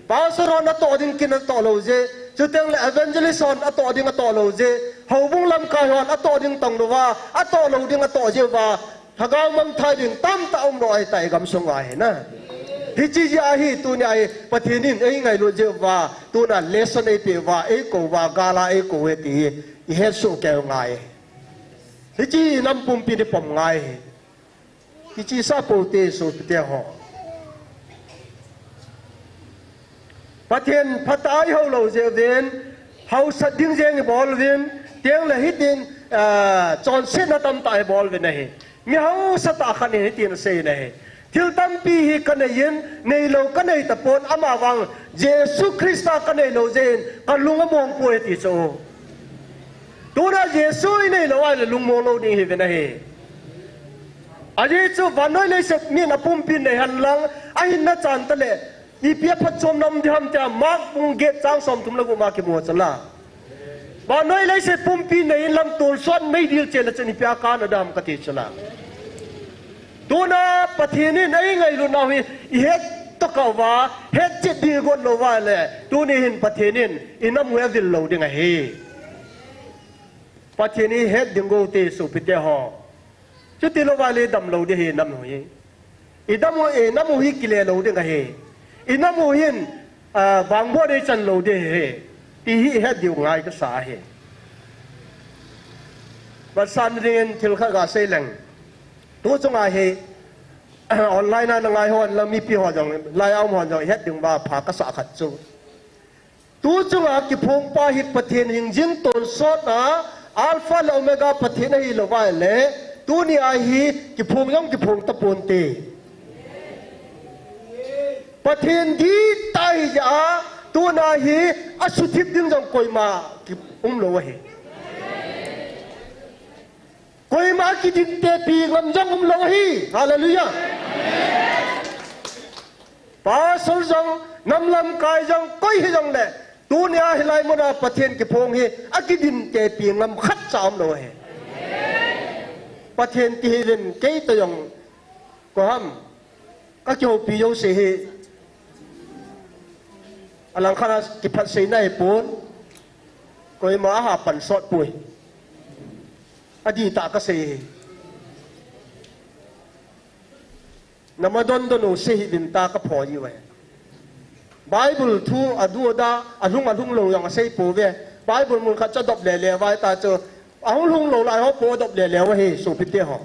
Pastor hon atoh ding kin atoh lou jeh, chuteng le evangelist hon atoh ding atoh lou jeh, houbung lamkai hon atoh ding tong louva, atoh lou ding atoh jeh uva, lhagao mangthah ding tamtah um lou ahitai gam sunga hi na. Hiche jeh a hi tunia hi Pathen in eingailut jeh uva, tuna lesson eipeh uva, eikou uva, gal a eikou uve ti hi, ihet soh kei u ngai. Hiche hi nam pumpi in ipom ngai hi. Hiche sa poute sopite ho. Pathen phatah a ihou lou jeh uvin, hausat ding jeng ibol uvin, teng le hitin, ah, chonsetna tamtah ibol uvin ahi. Mi hausa tah khat in hitin asei in ahi. Thil tampi hi kanei in, neilou kanei tapon, amavang Jesu Christa kanei lou jeh in, kalung among poi ati chu. Tuna Jesu inei lou ahile lungmong lou ding ihiuvin ahi. Ajeh chu vannoi leiset min apumpi nei henlang, ahinna chan tale, ipi aphatchomna um ding ham tia Mark bung get chang somthum le gup ma kimu chu la. Vannoi leiset pumpi nei in lamtonsot meidil chenna chun ipi a kana ding ham kati chu la. Tuna Pathen in eingailut nau hi ihet tokah uva, hetchet ding igot lou uva le, tuni hin Pathen in inam u hi avil lou ding ahi. Pathen hi het ding go te sopite ho. Chuti louva le idam lou ding ahi inam u hi. Idam u, inam u hi kile lou ding ahi. Inam u hin, ah, vangboi dei chan lou ding ahi. Ti hi ihet diu ngai kasa ahi. Vetsahna dingin thil khat gasei leng. Tu chunga hi, online a na ngai hon lang mipi ho jong, lai a um hon jong, ihet ding uva pha kasah khat chu. Tu chunga kiphong pa hi Pathen hingjing tonsotna, Alpha le Omega Pathen ahi lou uva le, tunia hi kiphong jong kiphong taponte. Pathen dihtah ahi jeh a, tuna hi asuthip ding jong koima ki-, um lou ahi. Koima kidintepi ngam jong um lou ahi. Hallelujah. Pastor jong, nam lamkai jong, koi hijong le, tunia hilai muna Pathen kiphong hi akidintepi ngam khatcha um lou ahi. Pathen kiheuvin keitoh jong Koiham, kakihoupi jouse hi, alangkhat a kiphatseina hipon, koima aha pansot poi. Adihtah kasei hi. Nama dondon u sei hih uvin tia kapho jiu ahi. Bible thu adu ada, alhung alhung lou jong asei pouve. Bible mun khat chu adop lele uva ahita chu, ahung lhung lou lai ho po adop lele u ahi, sopite ho.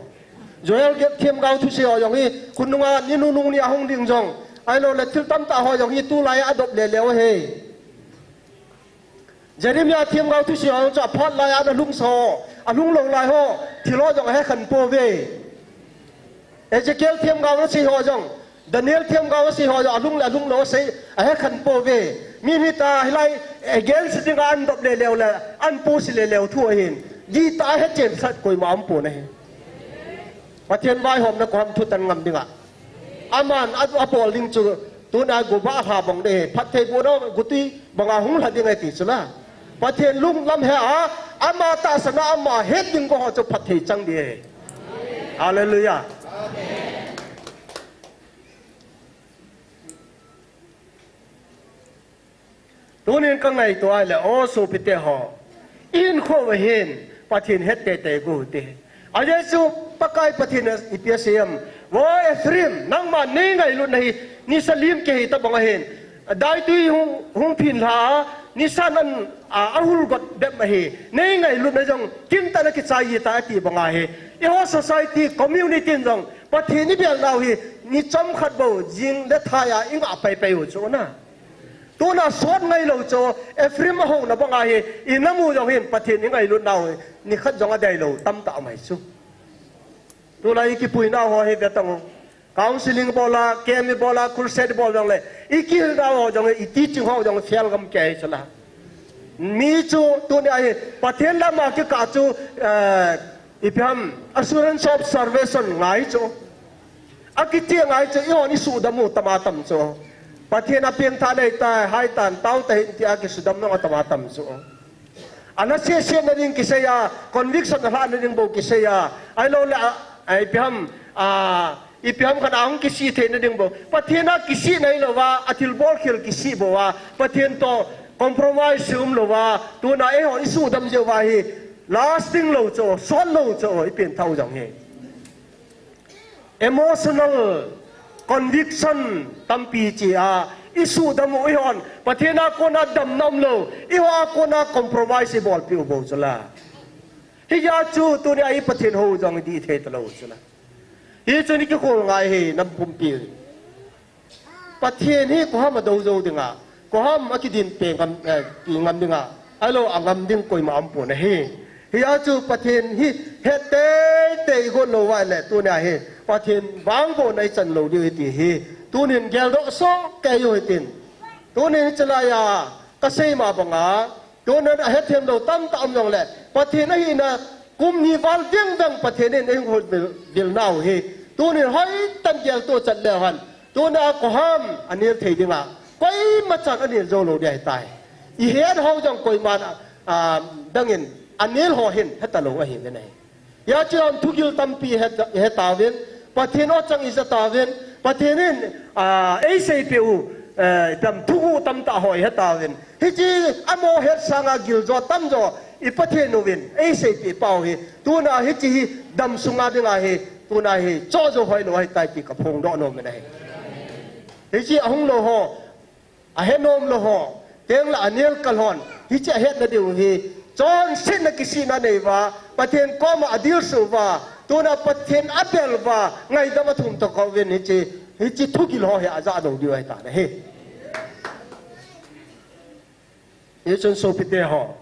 Joel themgao thusei ho jong hi, khonunga ni nunung ni ahung ding jong, ahilou le thil tamtah ho jong hi tulai a adop lele u ahi. Jeremiah themgao thusei ho jong chu aphat lai a ana lhungsa ho, alhung lou lai ho, thil ho jong ahe khen pouve. Ezekiel themgao nasei ho jong, Daniel themgao nasei ho jong, alhung le alhung lou asei, ahe khen pouve. Mi nitah hilai against dinga adop lele u le, apost lele u thu ahin. Gita ahe chensah koima umpon ahi. Pathen vaihomna koiham thutan ngam dinga. Aman a, abol ding chu, tuna guba lha bang de, phatthei bohna gutui banga hung lha ding ahi ti chu la. Pathen lunglam he a, ama tahsan a, ama het ding ho chu phatthei chang ding ahi. Hallelujah. Tunin ka ngaito a le, o sopite ho, i hinkho uva hin Pathen het teitei u hite. Ajeh chu Pakai Pathen in ipi asei em? Vo Ephraim, nangma nei ngailutna hi nisa lim kihei tabang ahin, daitui hung, hung phin lha a, nisan an, a, ahul got bep ahi. Nei ngailutna jong kintah a kichai jita ati bang ahi. Eiho society, community in jong Pathen i bel nau hi, ni chomkhat bou, jing le thai a i ngah paipai u chu na. Tuna sot ngailou chu, Ephraim ahouna bang ahi, i namu jong hin Pathen i ngailut nau hi, nikhat jong adei lou tamtah um ahi chu. Tulai i kipui nau ho hi ve tang u. Counseling bol a, camp i bol a, crusade bol jong le, i kihil nau ho jong, i teaching ho jong fail gam kei ahi chu la. Mi chu tuni ahi, Pathen lama kikah chu, eh, ipi ham, assurance of salvation ngai chu. Akichai ngai chu, eihon i sudam u tam a tam chu. Pathen a pengthah nei tai, hai tan, tao tahih in tia kisudam nung a tam a tam chu. Ana sese na ding kisei a, conviction a lhah na ding bou kisei a. Ahilou le, a, a, ipi ham, a, ipi ham khat a hung kisih thei na ding bou. Pathen a kisih nei lou va, athilbol khel kisih bou va. Pathen toh compromise um lou va. Tuna eihon i sudam jeh uva hi. Lasting lou chu, sot lou chu, i pengthah u jong hi. Emotional conviction tampi chea, i sudam u eihon, Pathen a kona damna um lou, eiho a kona compromise i bolpi u bou chu la. Hijeh a chu tuni a i Pathen hou jong i dih thei talou chu la. Hichu i kikhol ngai hi nam pumpi. Pathen hi koiham a dou jou dinga, koiham a kidin pe ngam, eh, pe ngam dinga, ahilou a ngam ding koima umpon ahi. Hijeh a chu Pathen hi het teitei i got lou uva le tunia hi Pathen vangbohna i chan lou diu ahi ti hi tunin geldoh soh kei u hitin. Tunin hichelai a kasei ma banga, Tunin ahethem lou tamtah um jongle, Pathen ahina kum ni val vengveng Pathen in eihin houvil nau hi. Tunin hoitah in geltoh chat leu hen. Tunia koiham anel thei dinga, koima chan anel jou lou ding ahitai. I het ho jong koiman, a, dangin anel ho hin heta lou ahi ve nei. Hijeh chun thugil tampi het, hetauvin, Pathen o chang ijatauvin, Pathen in, a, eiseipeh u, eh, dam thuguh tamtah ho ihetauvin. Hiche amaho het sanga giljo tamjo i Pathen uvin eiseipeh pau hi. Tuna hiche hi dam sunga dinga hi, tuna hi choh jou hoilou ahitai ti kaphongdoh nom in ahi. Hiche ahung lou ho, ahenom lou ho, tengle anel kal hon, hiche ahetna diu hi, chonsetna kisihna anei uva, Pathen koma adilsuh uva, tuna Pathen abel uva, ngaidam athum toh kouvin hiche, hiche thugil ho hi ajah jou diu ahitan ahi. Hichun sopite ho,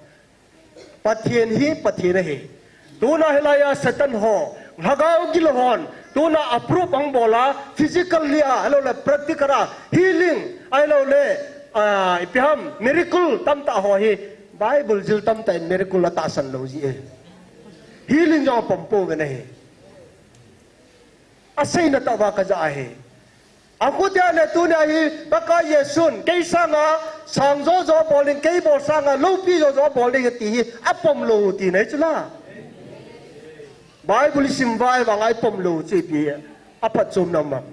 Pathen hi Pathen ahi. Tuna hilaiya Satan ho, lhagao gil hon, tuna a proof ahung bol a, physically a, ahilouleh practical a, healing, ahilouleh, a, ipi ham, miracle tamtah ho hi, Bible jil tamtah in miracle atahsan lou ji e. Healing jong apom pouve nei. Aseina tah uva kajah ahi. Akhutia le tunia hi Pakai Jesun, kei sanga sang jojo abol ding, kei bol sanga loupi jojo abol ding ti hi apom lou tina ahi chula. Bible isim uva ahivanga ipom lou chu ipi aphatchomna um am.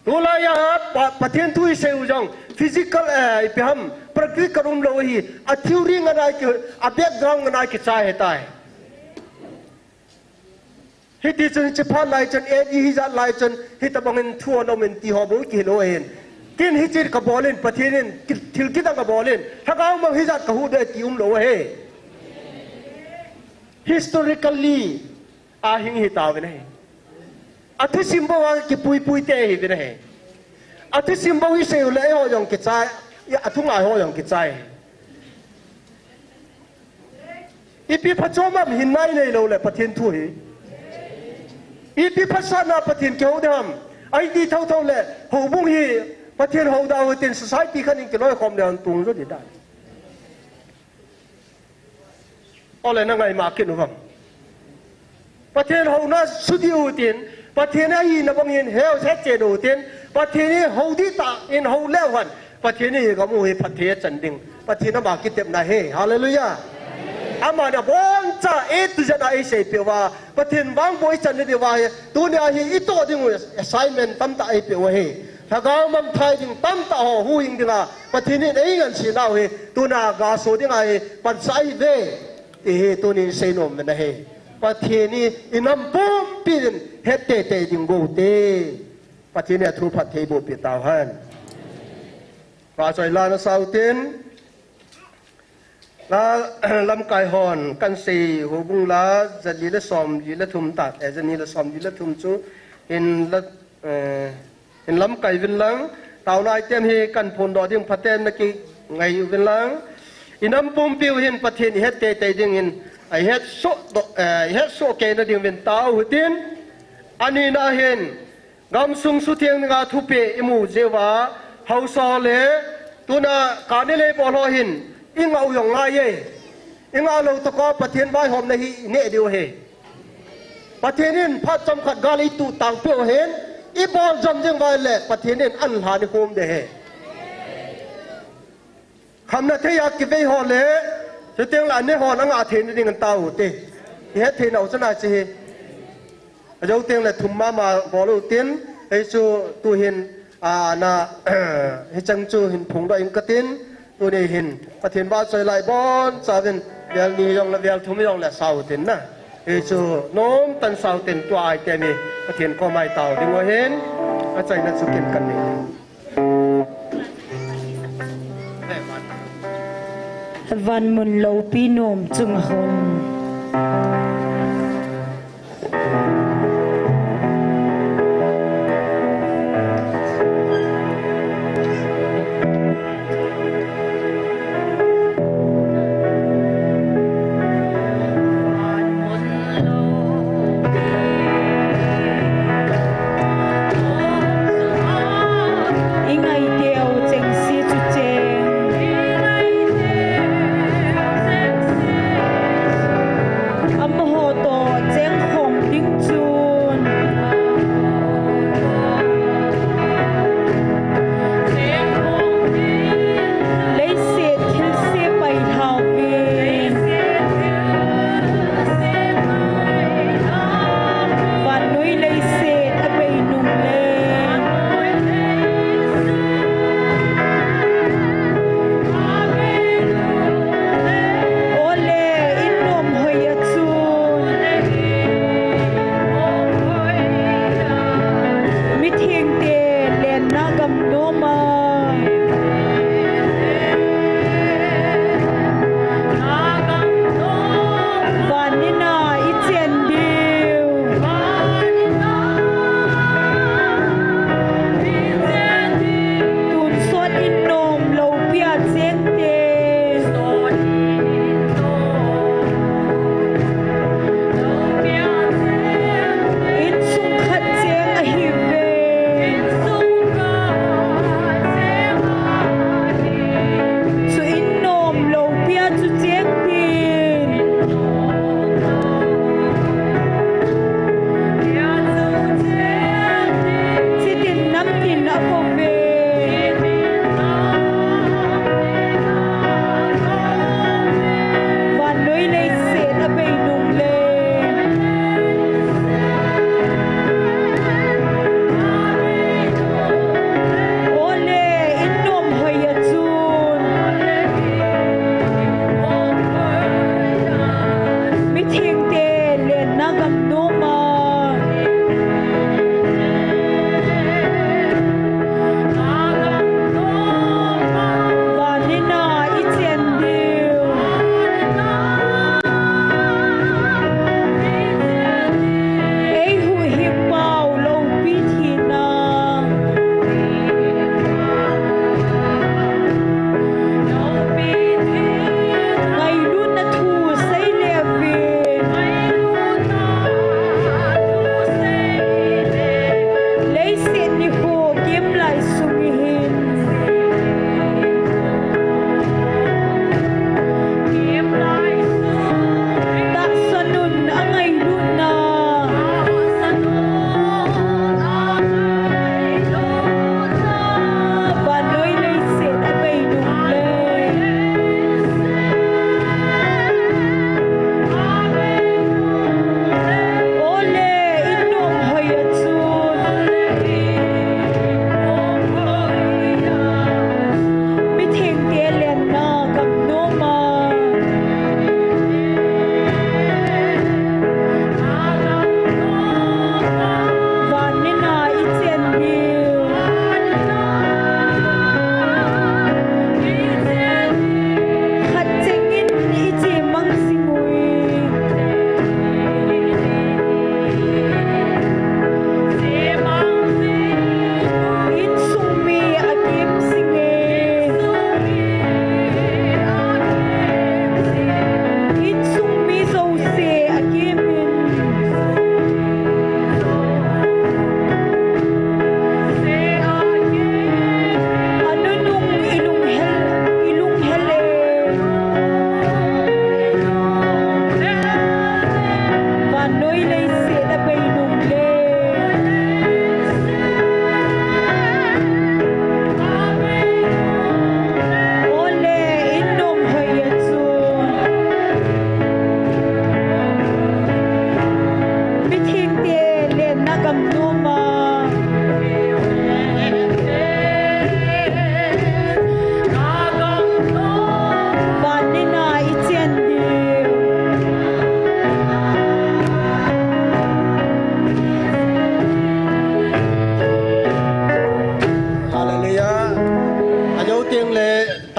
Tulaiya Pa-, Pathen thu isei u jong physical, eh, ipi ham, practical umlou ahi, a theory nganai ki, a background nganai kichai ahitai. Hiti chun hiche phat lai chun, A D hijat lai chun, hitobangin thu ana um in ti ho bou kihil u ahin. Ken hiche kabol in, Pathen in, ki, thil kidang kabol in, lhagao mang hijat kahuhdoh e ti umlou ahi. Historically, Ahing hi tauvin ahi. Athusim bou a kipuipui te hi vin ahi. Athusim bou isei u le eiho jong kichai, athungai ho jong kichai. Ipi phachom ham hinna inei lou le Pathen thu hi. Ipi phasatna Pathen kihou ding ham. Ahi ti thotho le houbung hi Pathen hou da u tin society khat in kiloikhom le hon tung jo di dan. Ole na ngai ma kit u vang. Pathen houna sudi u tin, Pathen ahina bang in heu hetchen u tin, Pathen hi hou di ta in hou leu hen, Pathen hi gam u hi phatthei chan ding, Pathen ama kitepna hi, hallelujah. Ama na boncha A to Z a eisei peh uva, Pathen vang bou ichan na diu ahi, tunia hi itoh ding u assignment tamtah eipeh u ahi. Lhagao mangthai ding tamtah ho huhhing dinga Pathen in eingansena u hi, tuna gaso dinga hi pansah ahi ve. Ti hi tunin seinom uvin ahi. Pathen hi inam pumpi in het teitei ding u te. Pathen in athu phatthei boh peh tauhen. Vahchoi la na sau tin. La, lamkai hon kan sei houbung la, jali le som li le thum ta, eh, jani le som li le thum chu hin la, eh, hin lamkai uvin lang, taona item hi kan phondoh ding phaten na kingai uvin lang. Inam pumpi u hin Pathen ihet teitei ding in, ihet soh doh, eh, ihet soh kei na ding uvin tao hitin, ani na hin, gamsung sutheng dinga thupeh imu jeh uva, haosa le, tuna kani le bol ho hin, ingah u jong ngai e. Ingah lou tokah Pathen vaihomna hi ineh diu ahi. Pathen in phat chomkhat gal ituh tang peh u hin, ibol jom jing uva le Pathen in an lhan ikhom ding ahi. Khamna thei a kivei ho le, chuteng le ane ho na ngah thei na ding in tao u te. Ihet thei nau chana chi hi. Ajou teng le thum mama bol u tin, ei chu tuhin, a, na, hicheng chu hin phongdoh ing katin, tuni hin, Pathen vahchoi lai boncha uvin, vel ni jong le vel thum jong le sau tin na. Ei chu nomtah in sau tin tua item hi, Pathen koma itao ding u ahin, achaina chu kin kan nei. Van mun lopi nom chunga hung.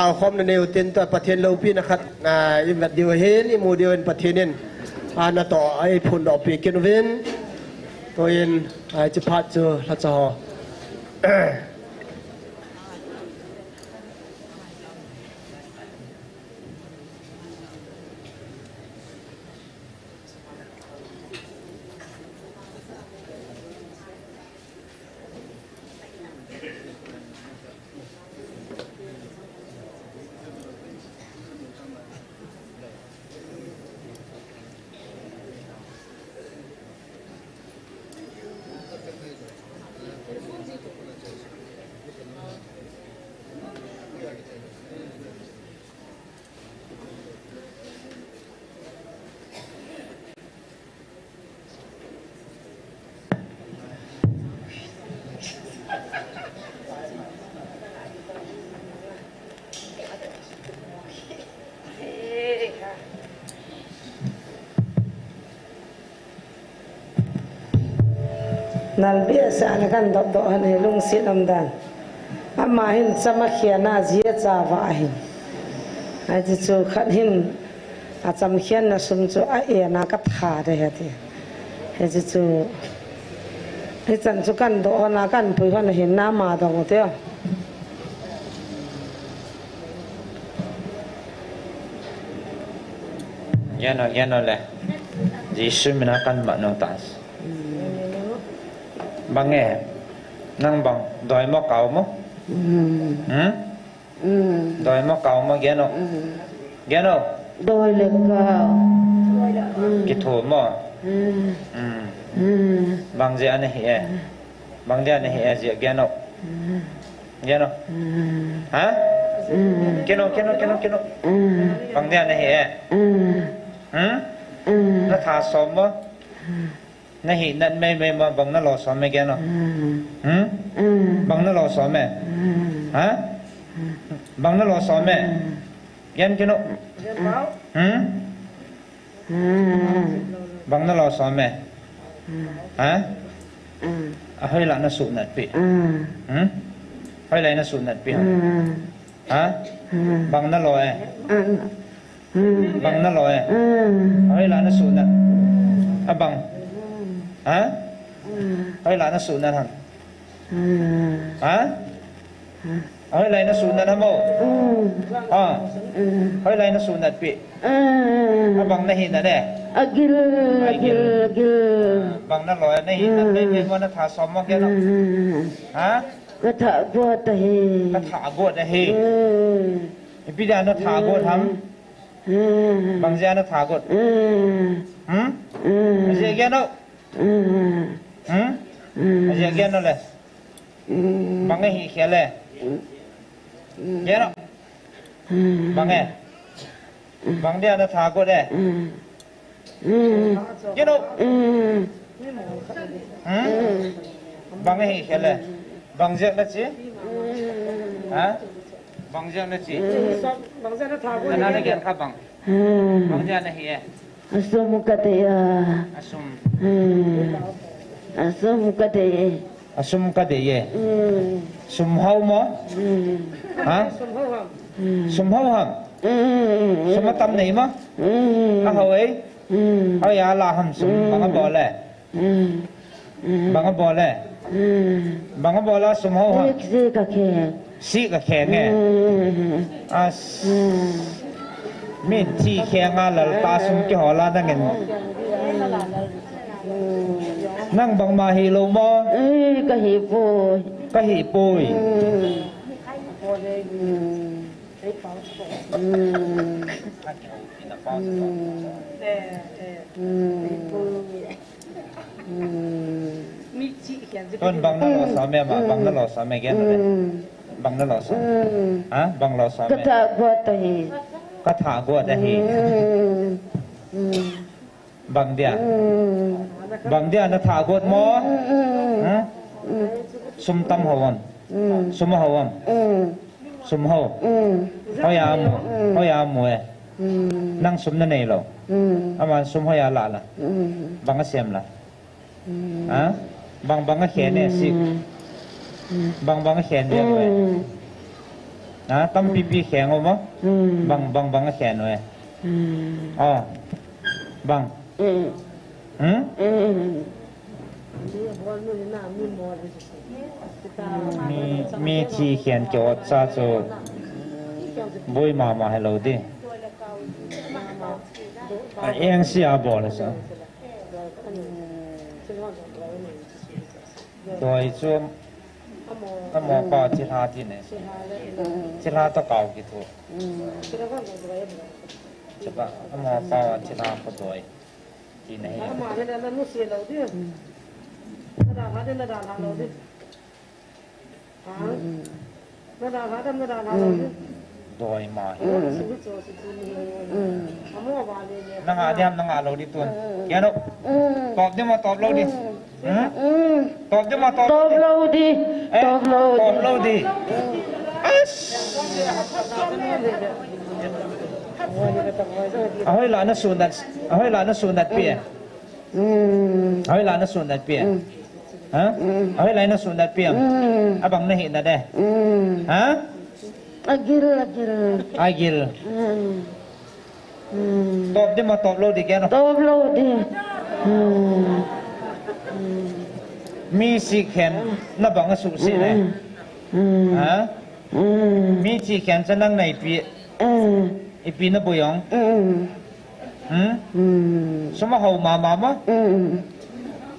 Akhom na neu tin tua Pathen loupina khat, ah, i vet diu hin, i mu diu hin Pathen in, ah, natoh a eiphondoh pi kit uvin. Tuin, ah, hiche phat chu lhacha ho. Nalbeh sah le kan dop doh han e lungset umdan. Ama hin chama khian a jia cha va ahin. Ahi chu khat hin a cham khian na sum chu a en a ka tha de he ti. Ahi chu, hichan chu kan doh hon a kan pui hon ahin nama dong u te. Geno, geno le. Jesu mina kan ma nung tas. Bange. Nang bang, doi mo kau mo? Hmm? Doi mo kau mo, geno? Geno? Doi le kau. Kitho mo? Bang je ana hi e. Bang dia nahi e, jia geno. Geno. Ha? Geno, geno, geno, geno. Bang dia nahi e. Hmm? Na tha som mo? Nahi nat mei mei mo, bang na lo som e geno. Hmm? Bang na lo som e. Ha? Bang na lo som e. Gen geno. Hmm? Bang na lo som e. Ha? Ahoi la na su nat pi. Hmm? Hoi la na su nat pi. Ha? Bang na lo e. Bang na lo e. Ahoi la na su nat. Abang. Ha? Hoi la na su nat ham. Ha? Hoi lai na su nat ham o. Ha. Hoi lai na su nat pi. Abang nahi nat e. Agil, agil, agil. Bang na lo e, nahi nat e, mo na tha som mo geno. Ha? Ka tha got ahi. Ka tha got ahi. Ipi dia na tha got ham? Bang jia na tha got? Hmm? Jia geno. Hmm? Ajia geno le. Bang ahi khel e. Geno. Bang e. Bang dia na tha got e. Geno. Hmm? Bang ahi khel e. Bang jia na chi? Ha? Bang jia na chi? Bang jia na tha got. Ana na gen kha bang. Bang dia nahi e. Asum ka dei a. Asum. Asum ka dei. Asum ka dei e. Sum hao mo? Ha? Sum hao ham? Sum atam nei mo? Ahao e. Hao a la ham sum bang abol e. Bang abol e. Bang abol a sum hao ham? Sih ka kheng. Sih ka kheng e. As. Min thi kheng a lal ta sum kihol a nangin. Nang bangma hi lo mo? Ka hi poi. Ka hi poi. Tun bang na lo som e ma, bang na lo som e gen na le. Bang na lo som. Ha? Bang lo som e. Ka tha got ahi. Ka tha got ahi. Bang dia. Bang dia na tha got mo? Ha? Sum tam ho am? Sum ho am? Sum ho. Hoi a mu, hoi a mu e. Nang sum na nei lo. Aman sum hoi a la la. Bang a sem la. Ha? Bang bang a khen e si. Bang bang a khen dia lo e. Ha, tampi pi khen u mo? Hmm. Bang, bang, bang a khen u e. Hmm. Oh. Bang. Hmm. Hmm? Hmm. Mi, mi thi khen keu cha chu boi mama hello di. A eng si a bol sa. Doi chu amo pa thilha ti ne. Thilha to kau kithu. Chapa amo pa thilha ko doi. Ti ne. Ama le na nu se lo di. Na da ha de na da ha lo di. Doi ma hi. Nanga diam nanga lo di tun. Keno. Top di ma top lo di. Hmm? Top di ma top lo di. Top lo di. Eh, top lo di. Top lo di. As. Ahoi la na sunat. Ahoi la na sunat pi. Hmm. Ahoi la na sunat pi. Hmm. Ha? Hmm. Ahoi la na sunat pi. Hmm. Abang na hi na de. Hmm. Ha? Agil, agil. Agil. Hmm. Hmm. Top di ma top lo di keno. Top lo di. Hmm. Hmm. Mi si khen na bang a su si ne. Hmm. Hmm. Ha? Hmm. Mi thi khen cha nang nai pi. Hmm. Ipi na boi ong. Hmm. Hmm? Hmm. Suma ho mama mo? Hmm.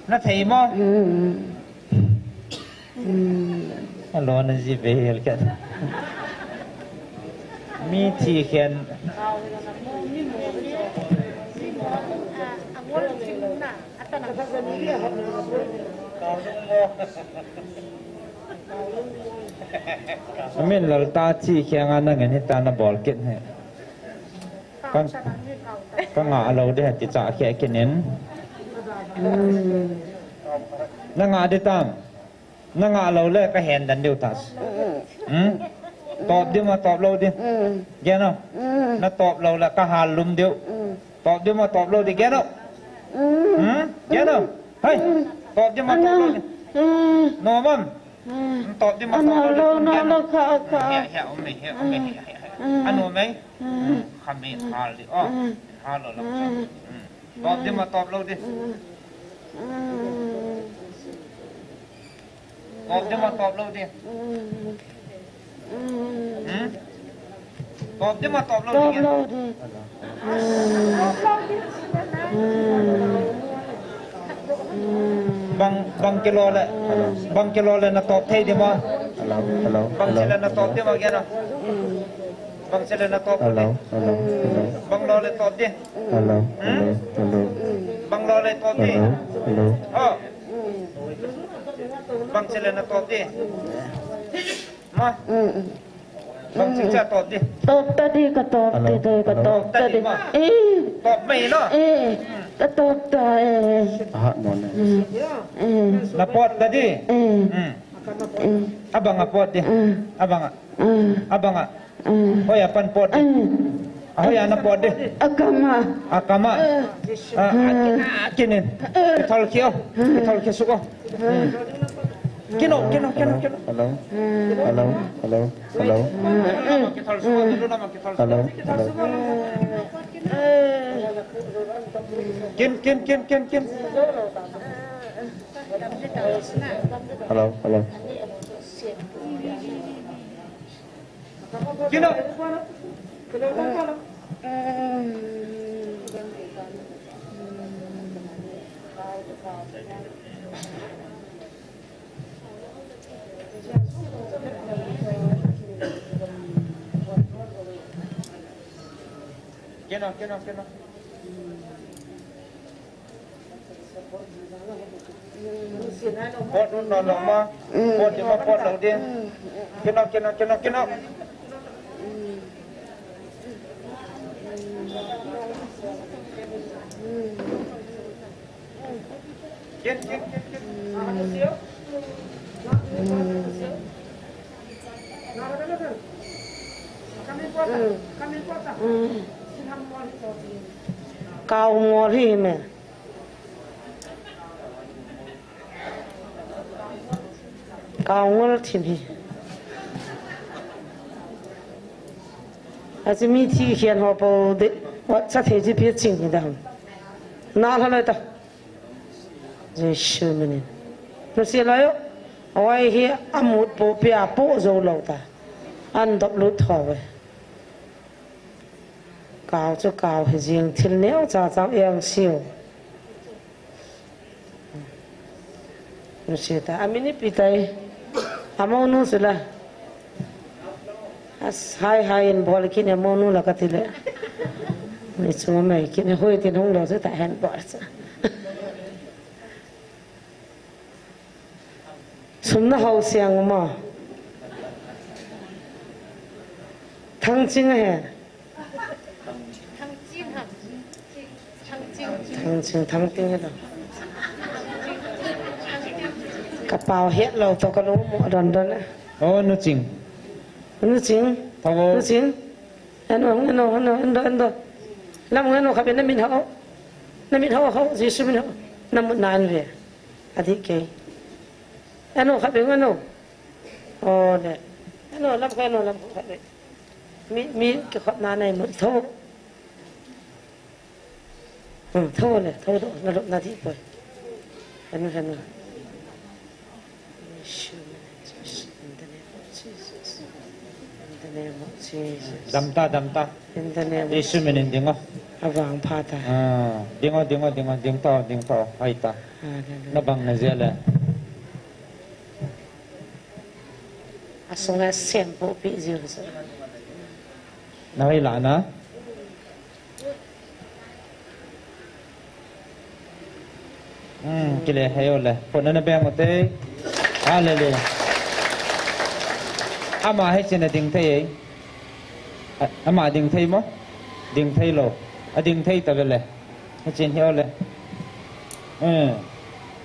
Na thei mo? Hmm. Hmm. Alo na ji be hel khat. Mi thi khen. Amin lal ta thi khen a nang en hi ta na bol kit he. Ka, ka nga lo de ti cha khe kinin. Hmm. Na nga de tam. Na nga lo le ka hen dan diu tas. Hmm? Top di ma top lo di. Hmm. Geno. Hmm. Na top lo le ka hal lum diu. Hmm. Top di ma top lo di geno. Hmm. Hmm? Geno. Hai. Hmm. Top di ma top lo di. Hmm. No mam. Hmm. Top di ma top lo di. Ano lo, no lo ka, ka. He, he, ome, he, ome, he, he, he. Hmm. Ano me. Hmm. Kami hal di. Oh. Hmm. Hal lo lo. Hmm. Hmm. Top di ma top lo di. Hmm. Hmm. Top di ma top lo di. Hmm? Top di ma top lo di. Top lo di. Hmm. Hmm. Bang, bang kilo le. Bang kilo le na top thei di ma. Hello, hello, bang hello, sile na top hello. Di ma gena. Hmm. Bang sile na top di. Hello, hello, hello. Bang lo le top di. Hello, hmm? Hello, hello. Bang lo le top di. Hello, hello. Oh. Bang sile na top di. Ma. Mm, mm. Bang sile cha top di. Top ta di ka top di, hello, di ka hello. Top ta di. Top ta di ma. Eh. Top mai no. Eh. Ka top ta eh. Aha, mo na. Mm. Eh. Na pot ta di. Eh. Mm. Eh. Abang a pot di. Mm. Abang a. Mm. Abang a. Mm. Hoi a pan pot di. Mm. Ahoi a na pot di. Akama. Akama. Mm. Ah, mm. Akinin. Mm. Kithol kio. Mm. Kithol kisuk o. Mm. Kino, kino, kino, kino. Hello. Mm. Hello. Hello. Hello. Mm. Hello. Hello. Kin, kin, kin, kin, kin. Hello. Hello. Kino. Kino, kino, kino. Pot nu no no ma. Mm. Pot di ma pot lo di. Kino, kino, kino, kino. Kin, kin, kin, kin. Mm. Mm. Kau ngol hi me. Kau ngol thin hi. Achi mi thi khen ho po de, wat cha thei ji pi ching hi dam. Na la lai ta. Jesu minin. Na si lai yo. Awai hi amut po pia po zo lo ta. An dop lut tho ve. Kau chu kau hi jing thil neo cha chang eng siu. Nusia ta, a min ipi tai, a monu chu la. As, hai, hai, in bol kit in a monu la kati le. Ni chu mai kit in hoi tin hung lo chu ta hen bol chu. Sum na hau siang ma. Thangching a he. Thangching, Thangting hi lo. Ka pau het lo to ka lung mo don don a. O, Nu Ching. Nu Ching. Thawo. Nu Ching. Eno, eno, eno, eno, eno. Lam eno khabe na min hau. Na min hau hau, Jesu min hau. Na mut na an ve. Adi ke. Eno khabe eno. O le. Eno lam kha, eno lam khabe. Mi, mi kikhopna nei mut tho. Hmm, tho le, tho do, na lop na di poi. Henu, henu. Yeshua, in the name of Jesus. In the name of Jesus. Damta, damta. In the name of Jesu minin dingo. Avang pha ta. Ah, dingo, dingo, dingo, ding tao, ding tao, hai ta. Hallelujah. Na bang na zia le. Asunga sempo pi jiu sa. Na hoi la na. Hmm, kile hei o le. Pona na beng o te. Hallelujah. Ama hei china ding thei ei. A-, ama ding thei mo? Ding thei lo. A ding thei ta ve le. Hei chin hei o le. Hmm.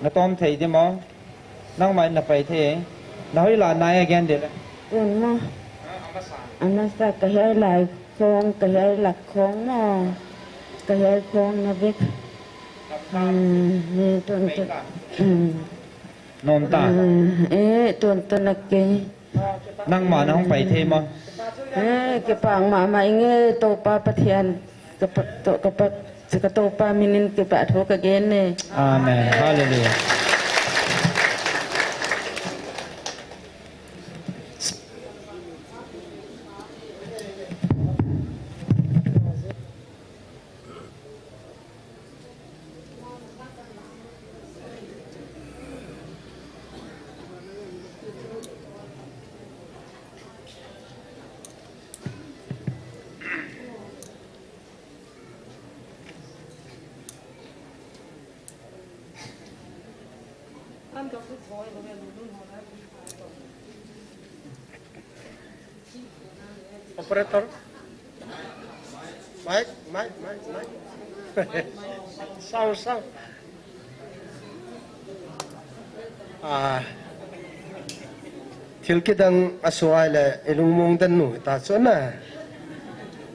Na tom thei di mo? Nangma in na pai thei. Na hoi la nai again de le. Tun mo. Amasa ka hei lai khong, ka hei lak khong mo. Ka hei khong na vek. Hmm, ni tun tun. Hmm. Nom ta. Hmm, eh, tun tun na ke. Nangma na hong pai thei mo. Eh, kipah mama inge Toupa Pathian. Ka pa, to, ka pa, ka Toupa minin kipah thu ka gen e. Amen. Hallelujah. Operator. Mic, mic, mic, mic. Sound, sound. Ah, thil kidang a suai le i lungmong den nu ta chu na.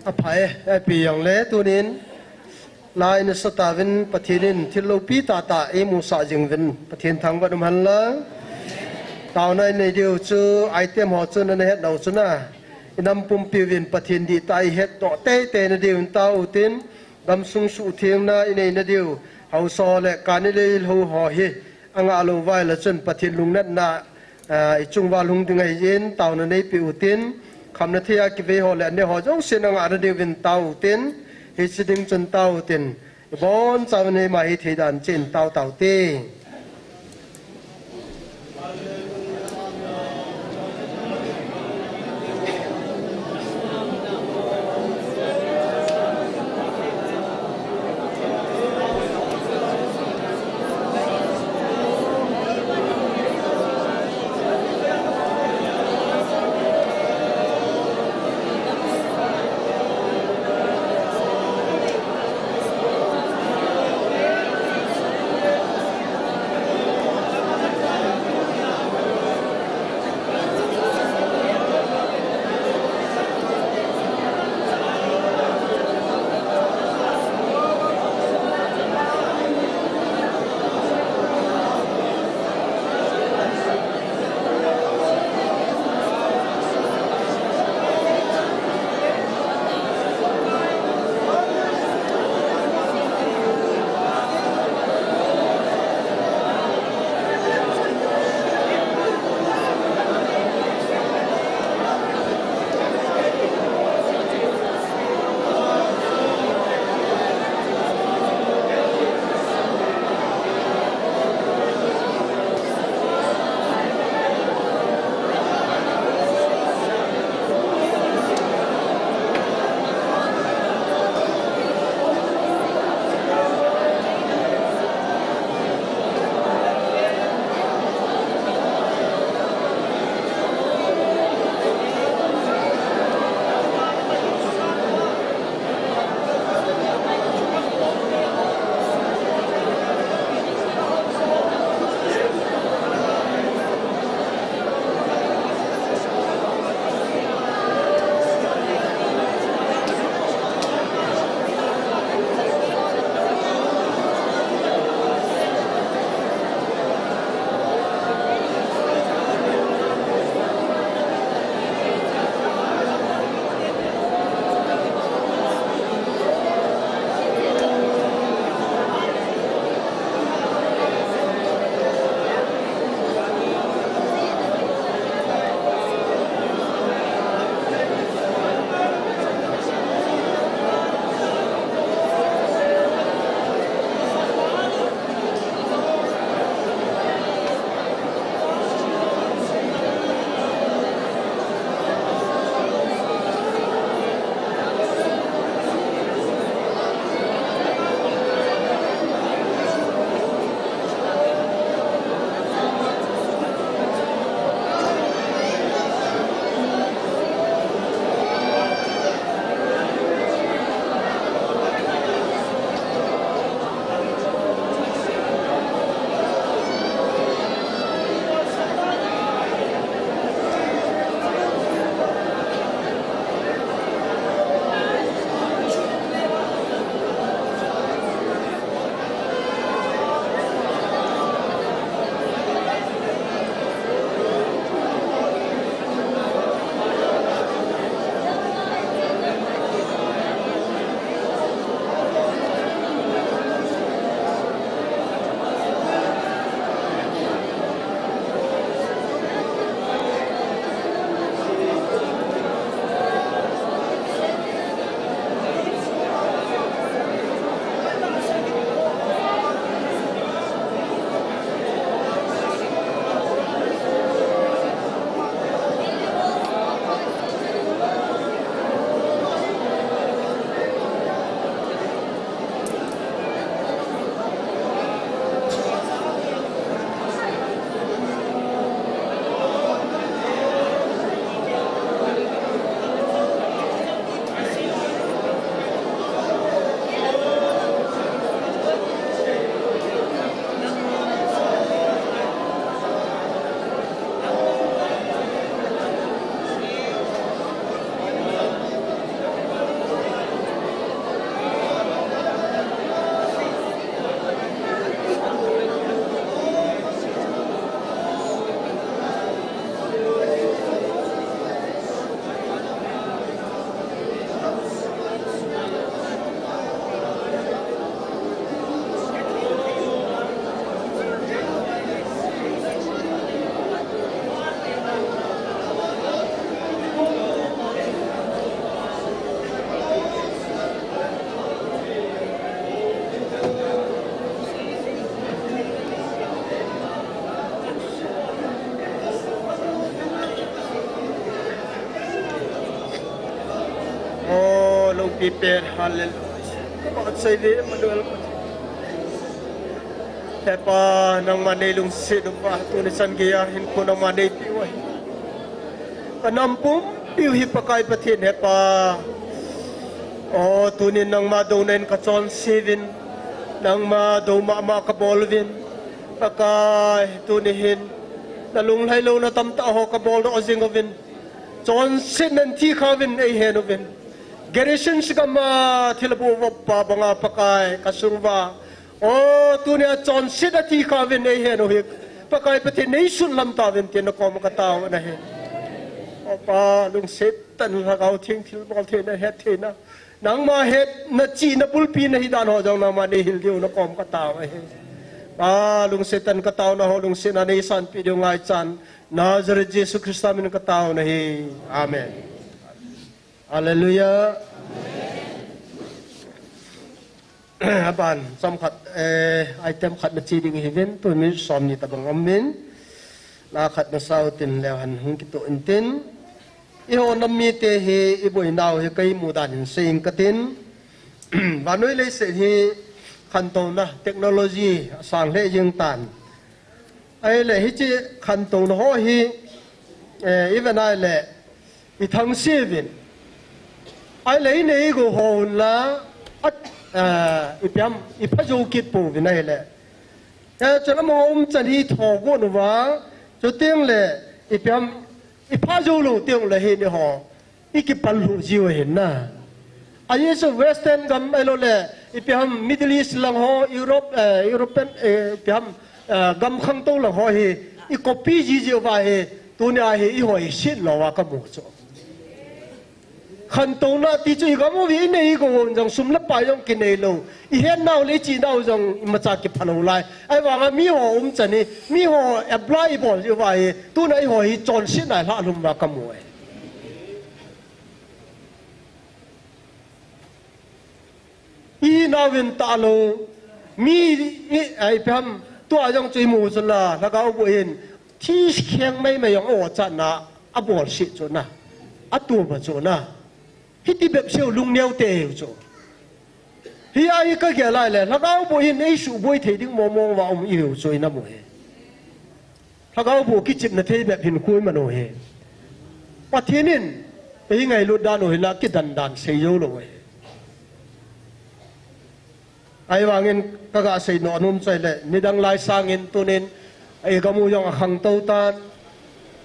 A phai, a pi jong le tunin. Lai na sa ta vin Pathian in thil lopi tata i mu sa jing vin Pathian thangvah um hen lang. Taona i nei diu chu item ho chu na na het nau chu na. I nam pumpi vin Pathian dih ta i het to tei tei na diu in tao u tin. Gamsung suhthengna i nei na diu. Hausa ho le kan i lei ho ho hi. A ngah lo vai la chun Pathian lungnatna Ah, i chunguva lhung ding ahin, taona neipe u tin, khamna thei a kivei ho le aneo ho jouse na ngah na diuvin tao u tin, hiche ding chun tao u tin, i bonchauvin eima hithei dan cheh in tao tao te. Pi pen, hallelujah. Ka ba sei ve, Emmanuel. He Pa, nangma neilungset uva, tuni chan geiya hinkho nangma neipeh u ahi. Ka nam pumpiu hi Pakai Pathen, He Pa. O, tunin nangma douna in ka chonse uvin, nangma dou mama ka bol uvin, Pakai, tuni hin na lunglhai louna tamtah ho ka boldoh jing uvin, chonsetnan thi kha uvin eihen uvin. Galatians gam a thilbol uva pa banga Pakai ka sung uva, o, tunia chonsetna thi kha uvin eihen u hi, Pakai Pathen neisun lam tauvin tin na kom ka tao u ahi. O Pa, lungset tah in Lhagao Theng thilbol theina, het theina, nangma hetna chihna bulpi nahi dan ho jong nangma neihil diu na kom ka tao u ahi. Pa, lungset tah in ka taona ho lungsetna neisanpeh diu ngaichan, Nazareth Jesu Christa min ka tao u ahi. Amen. Hallelujah. Aban, chomkhat, eh, item khat na che ding hiuvin, tun minute somni tabang um in, la khat na sau tin leu hen hung kitoh intin. Eiho nam mite hi iboinau hi ka imu dan in sei inge katin. Vannoi leiset hi khantouna technology asang lheh jeng tan. Ahile hiche khantouna ho hi, eh, iven ahile ithangse uvin, ahile inei igou ho un la, at, eh, ipi ham, ipha jou kit pouvin ahile. Eh, chun amaho umchan hi ithogon uva, chuteng le ipi ham, ipha jou lou teng le hi eiho ikipal lhuh jiu ahin na. Ajeh chu Western gam ahilou le, ipi ham Middle East lang ho, Europe, eh, European, eh, ipi ham, eh, gam khangtou lang ho hi, i copy ji jiu va hi, tunia hi eiho iset lou va ka mu chu. Khantouna ti chu igam uva inei igou un jong sum le pai jong kinei lou. Ihet nau le ichi nau jong imacha kipha lou lai. Ahivanga miho umchan hi, miho apply ibol jiu va hi, tuna eiho hi chonsetna ilha lhum va ka mu e. Inauvin talou, mi, i, ipi ham, tua jong chu imu chu la, Lhagao boh in, thi kheng maimai jong o chatna, abolse chu na, atup a chu na. Hiti bep seiu lungneo tei u chu. Hia hi ka gel lai le, Lhagao boh in eisuboi thei ding mong mong va um ihiu chu ina mu hi. Lhagao boh kichepna thei bep hin khu iman u hi. Pathen in eingailut dan u hi la kidan dan sei jou lou u hi. Ahivangin ka ga sei nom nom chu ahile, nidang lai sangin tunin, igam u jong akhangtou tan,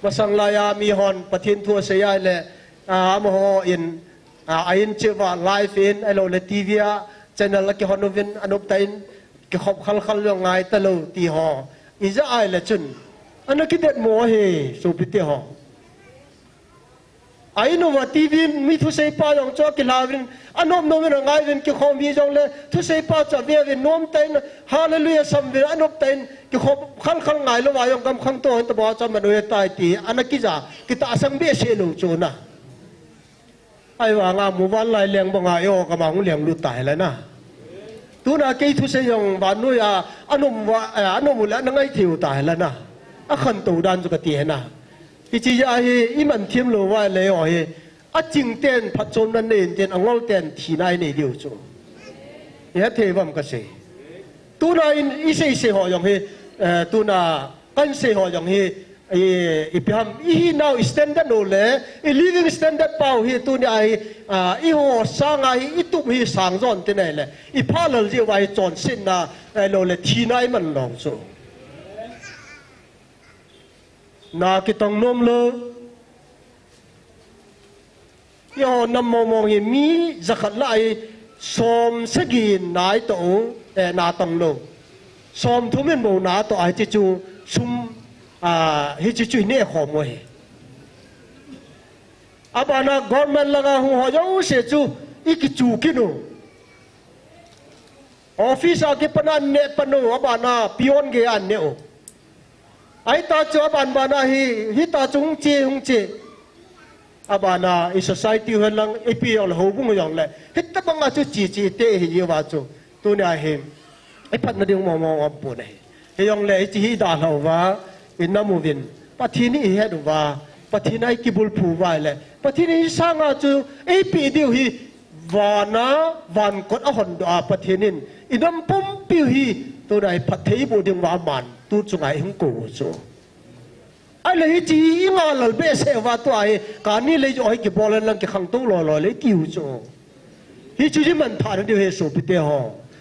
masang laiya mihon Pathen thu asei ahile, a, amaho in, a, a in cheh uva live in, ahilou le T V a channel akihon uvin, anop tah in, kikhop khal khal jong ngai talou ti ho. Ijeh ahile chun, ana kidet mo hi, sopite ho. A in uva T V in mi thusei pa jong chu akilha uvin, anom nom in angai uvin, kikhom hi jong le, thusei pa chu ave uvin, nom tah in, hallelujah sam uvin, anop tah in, kikhop khal khal ngai lou va jong gam khangtou hon tabang chu aman u ahitai ti, ana kija, kitahsang behseh lou chu na. Ahivanga muvanlai leng banga eiho gam a hung lenglut ta hi la na. Tuna kei thusei jong vannoi a, anom uva, eh, anom u le ana ngai thei u ta hi la na. Akhantou dan chu kati hi na. Hiche jeh a hi iman them lou va le eiho hi, aching ten phatchomna nei intin, angol ten thina inei diu chu. Ihet thei uvam kasei. Tuna in isei sei ho jong hi, eh, tuna kahin sei ho jong hi, i, ipi ham, ihinau standard u le, i living standard pau hi tunia hi, a, eiho sanga hi, itup hi sang jon ti nai le, ipha lal jiu va hi chonsetna, ahilou le thina iman lou chu. Na kitong nom lou. Eiho nam mong mong hi mi jakhat lah hi som sagi in na itoh u, eh, na tong lou. Som thum in bou na toh a hiche chu sum, a, hiche chu ineh khom u ahi. Abana government langa hung ho jouse chu ikichu kit u. Office a kipan a neh pan u, abana peon gei a neh u. Ahita chu aban bana hi, hita chu hung che, hung che. Abana i society u hen lang, ipi jong le houbung jong le, hitabang a chu che che te hi jiu va chu. Tunia hi, iphatna ding mong mong um pon ahi. Hijongle hiche hi idalhah uva, inam uvin, Pathen hi ihet uva, Pathen a ikibulphu uva ahile, Pathen in hisanga chu eipeh diu hi, Vana, vankot ahon doh a Pathen in, inam pumpi u hi, tuna hi phatthei iboh diuva aman, tu chunga ihung kou u chu. Ahile hiche inga lal behseh uva tua hi, kani lei joh hi kibol hen lang kikhangtou loi loi le itiu chu. Hichu hi manthahna diu ahi sopite ho.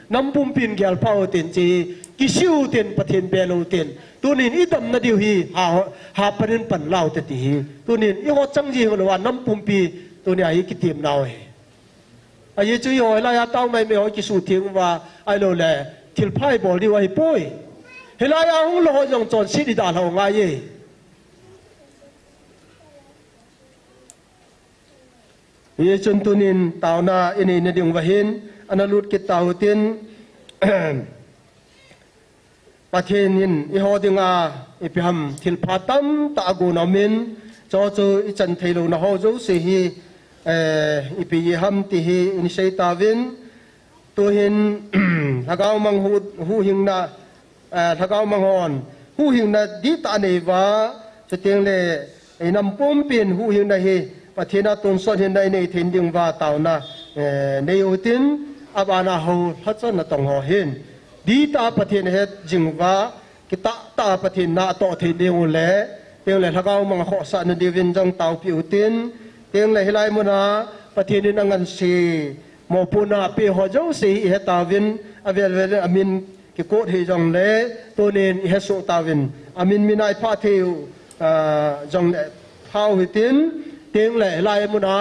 Nam pumpin gelpha u tin hiche, kisih u tin Pathen bel u tin. Tunin idamna diu hi, ha, ha panin pan lau te ti hi. Tunin iho chang ji hilouva nam pumpi, tunia hi kitemnau ahi. Ajeh chu eiho hilaiya tao mai mai ho kisutheng uva, ahilouleh, thilpha ibol diu ahipoi. Hilaiya hung lou ho jong chonset idalhau ngai e. Hijeh chun tunin taona inei na diuva hin, ana lut kit tau hitin, Pathen in eiho dinga ipi ham thilpha tamtah agon aumin, chuchu ichan theilouna ho jouse hi, eh, ipi ham ti hi insei tauvin, tuhin, lhagao mang hu, huhhingna, eh, lhagao mang hon, huhhingna dihtah anei uva, chuteng le, inam pumpin huhhingna hi, Pathen a tonsot hinna inei thei diuva taona, eh, nei u hitin, abana ho lhacha natong ho hin. Dihtah Pathen ahet jing uva, kitah tah Pathen na atoh thei diu le, teng le lhagao mang akhohsah na diuvin jong taopi u hitin, teng le hilai muna Pathen in anganse, mopohna apeh ho jouse hi ihe tauvin, avel vel in amin kikot hih jongle, tunin ihe soh tauvin, amin mina iphah thei u, ah, jongle phah u hitin, teng le hilai muna,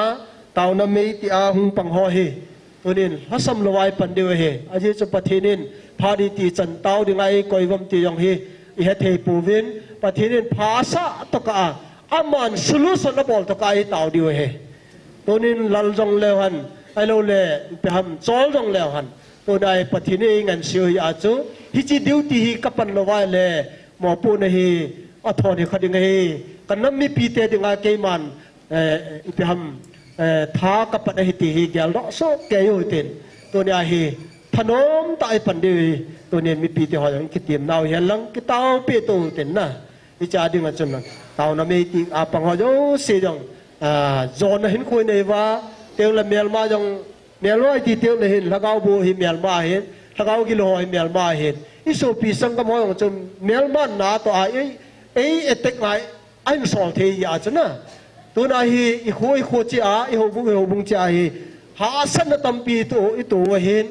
taona mei tia hung pang ho hi. Tunin, lhasam louva ipan diu ahi. Ajeh chu Pathen in, phat iti chan tao dinga eikoi uvam ti jong hi, ihe thei pouvin, Pathen in pha asah tokah a, aman solution abol tokah a itao diu ahi. Tunin lal jong leu hen, ahilouleh, ipi ham chol jong leu hen. Tuna hi Pathen in einganse u ahi chu, hiche duty hi kapan louva le, mopohna hi, athon hi kha ding ahi, kanam mipite dinga keiman, eh, ipi ham, eh, tha kapan ahi ti hi geldoh soh kei u hitin. Tunia hi, thanom tah a ipan diu hi, tunin mipite ho jong kitemnau hihen lang, kitaopeh tou hitin na. Hiche a dinga chun, taona mei tia pang ho jouse jong, ah, jona hinkho inei uva, teng le melma jong, melma iti teng le hin, lhagao bou hi melma ahin, lhagao gilou ho hi melma ahin. Isopi sanggam ho jong chu melma natoh a, ei, ei attack ngai, ahin sol thei ahi chu na. Tuna hi, ikho, ikho cheh a, ihoubung, ihoubung cheh a hi, hahsatna tampi ito, ito u ahin.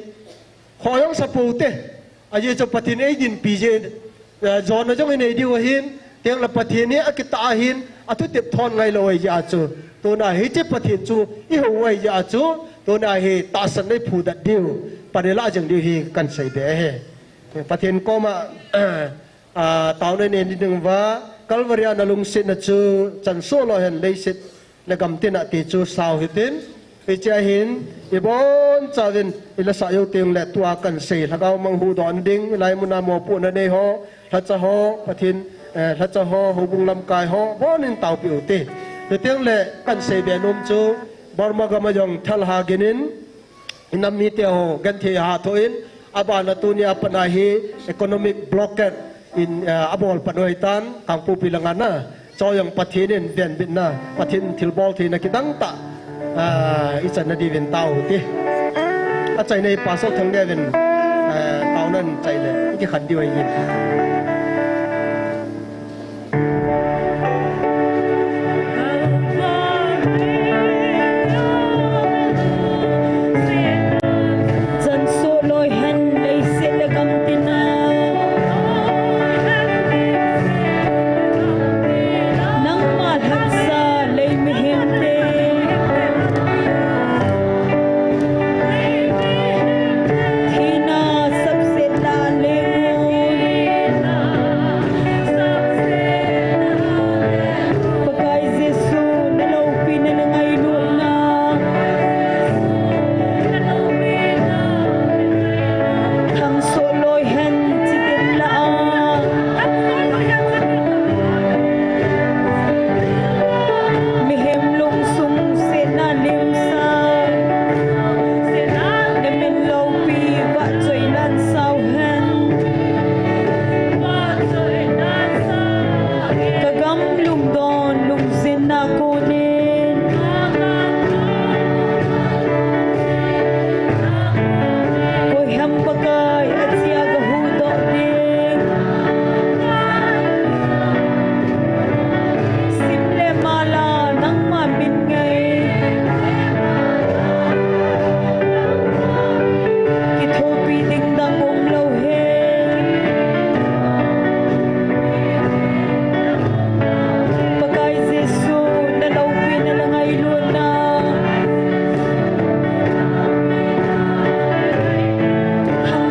Khoh jong sa pou te. Ajeh chu Pathen in eidinpi jeh in, eh, jona jong inei diu ahin, teng le Pathen hi akitah ahin, athutep thon ngailou ahi jeh a chu. Tuna hiche Pathen chu ihou u ahi jeh a chu, tuna hi tahsan nei phudat diu, pan ilah jeng diu hi kahin seibe ahi. Pathen koma, ah, taona nei diuva, Calvary a na lungsetna chu chan soh loi hen leiset le gam tina ti chu sao hitin, hiche a hin, ibonchauvin, ilasah jou teng le tua kahin sei, lhagao mang huhdoh ding, hilai muna mopohna nei ho, lhacha ho, Pathen, eh, lhacha ho, houbung lamkai ho, bonin taopi u hite. Chuteng le kahin seibe nom chu, Burma gam a jong thalha gin in, inam mite ho, genthei ahatho in, abana tunia pat a hi economic blockade in, eh, abol pan u ahitan, Kangpokpi langa na, chu jong Pathen in venbitna, Pathen thilbol theina kidang tah, ah, ichan na diuvin tao u hite. Achaina hi Pastor Thangneo vin, eh, taona ahin chai le, ikikhen diu ahi. Chan soh loi hen leiset le gam tina, nangma lhaksa lei mihemte, thina sapsetna leng'un, Pakai, achia kahuhdoh ding. Sim le mala, nangma min ngai. Kithopi ding dang umlou hen. Pakai Jesu, naloupina, nangailutna. Hang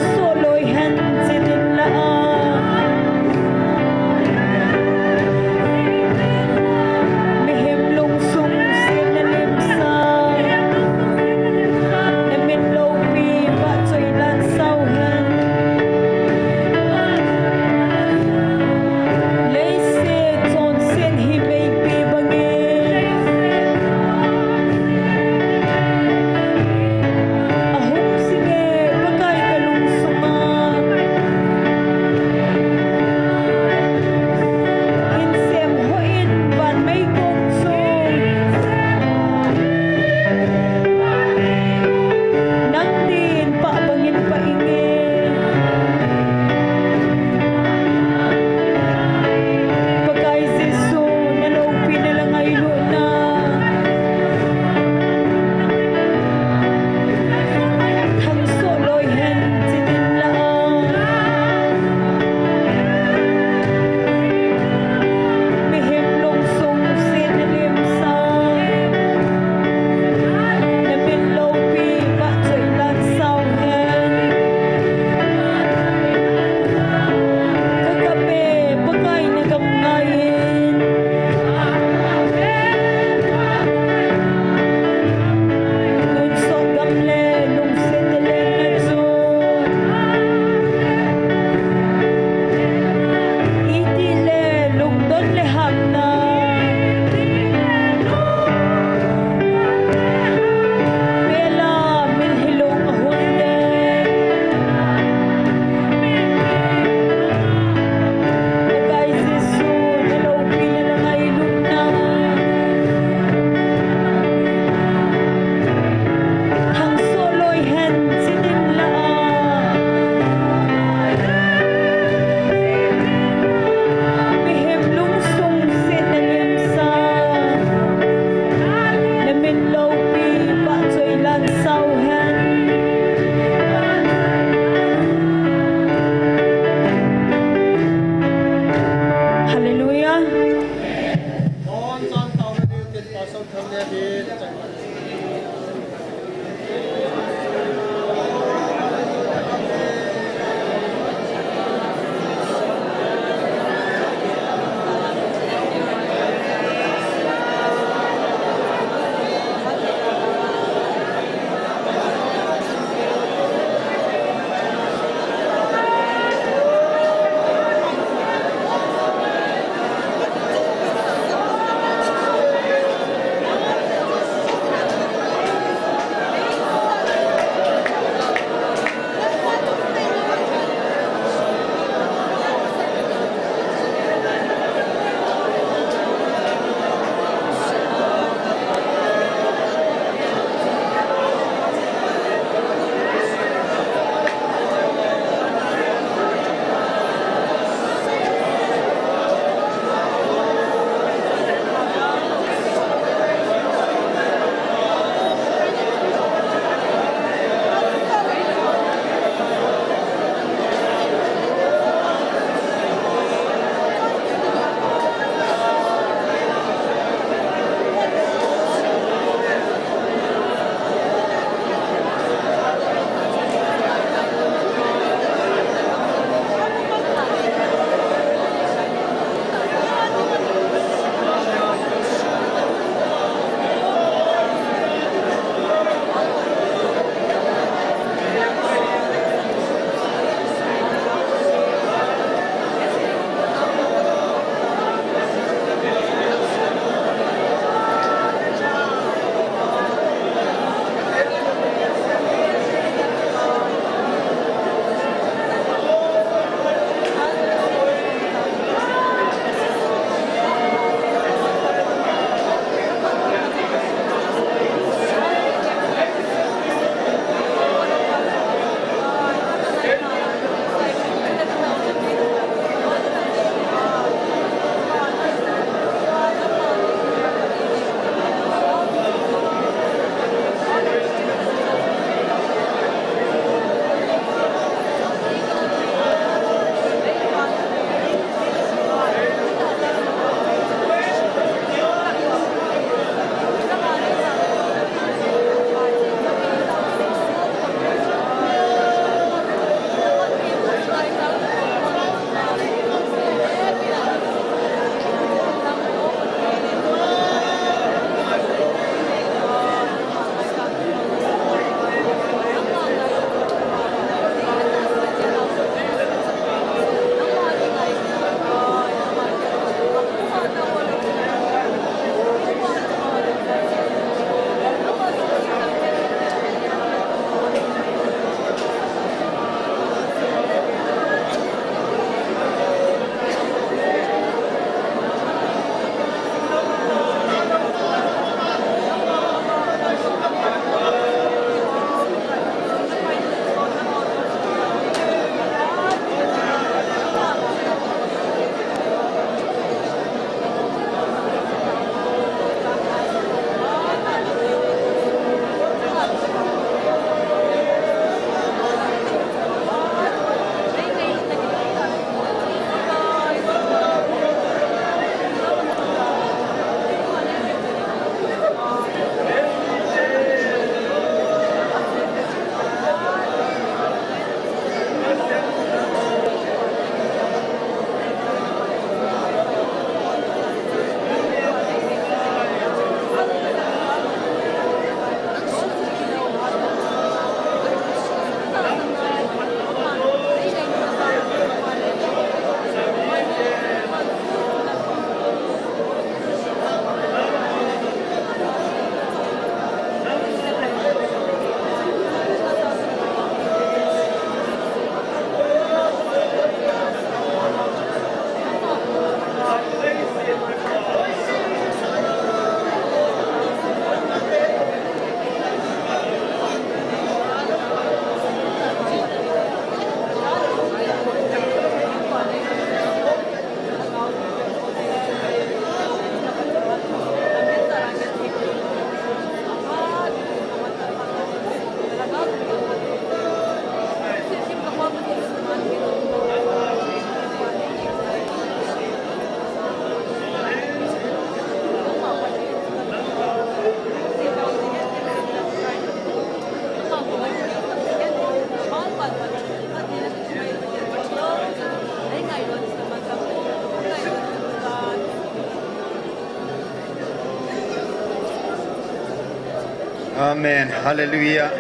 Amen. Hallelujah.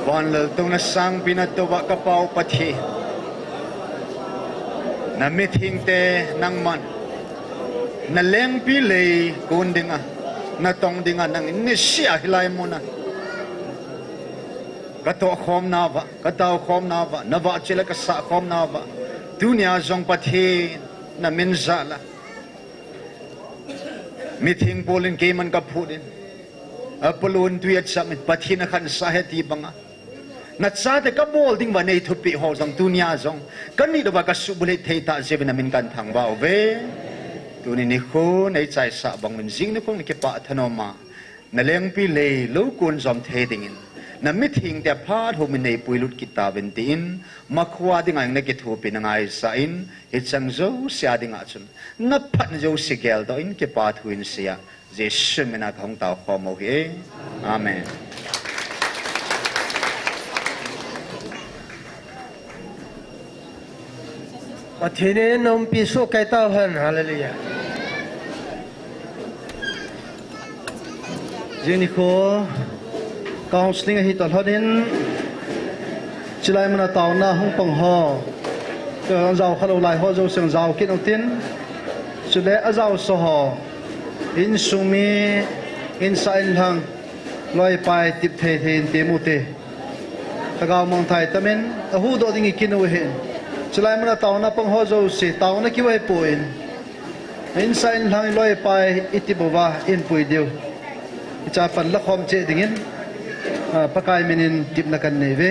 Vanlal tuna sangpi na tova ka Pau Pathen, na mithingte nangman na lengpi lei kun dinga, na tong dinga nangin nisia hilai muna ka tohkhomna va, ka taokhomna va, na vahchoi le ka sahkhomna va, tunia jong Pathen na min jal a mithing pol in keiman ka phut in, Apollo in tui a cham in, Pathen a khansa he ti banga, na chate ka bol ding va nei thupeh ho jong tunia jong ka nit uva ka subulhit thei tah jeh uvin na min kan thangvah uve. Tuni nikho nei chaisah bang uvin jing nikho na kipah thanom a, na lengpi lei lou kun jom thei dingin, na mithingte phat hou min nei puilut kit tauvin tin, makhua dinga na kithopi na ngaisah in, hicheng jouse a dinga chun na phatna jouse geldoh in kipa thu in seija, Jesu mina ka hung taokhom u hi. Amen. Pathen in umpi soh kei tauhen. Hallelujah. Jing nikho counseling ahi toh lhonin, chulai muna taona hung pang ho, jao khalou lai ho jouse jao kit utin, chule ajao so ho, insung mi, insah inlhang, loipai tip thei thei in tem ute. Lhagao mangthai tamin ahuhdoh ding i kin u ahin, chulai muna taona pang ho jouse taona kiu ahipoi, insah inlhang, i loipai i tip uva in pui diu, i chapan lakhom cheh dingin, ah, Pakai minin tipna kan nei uve.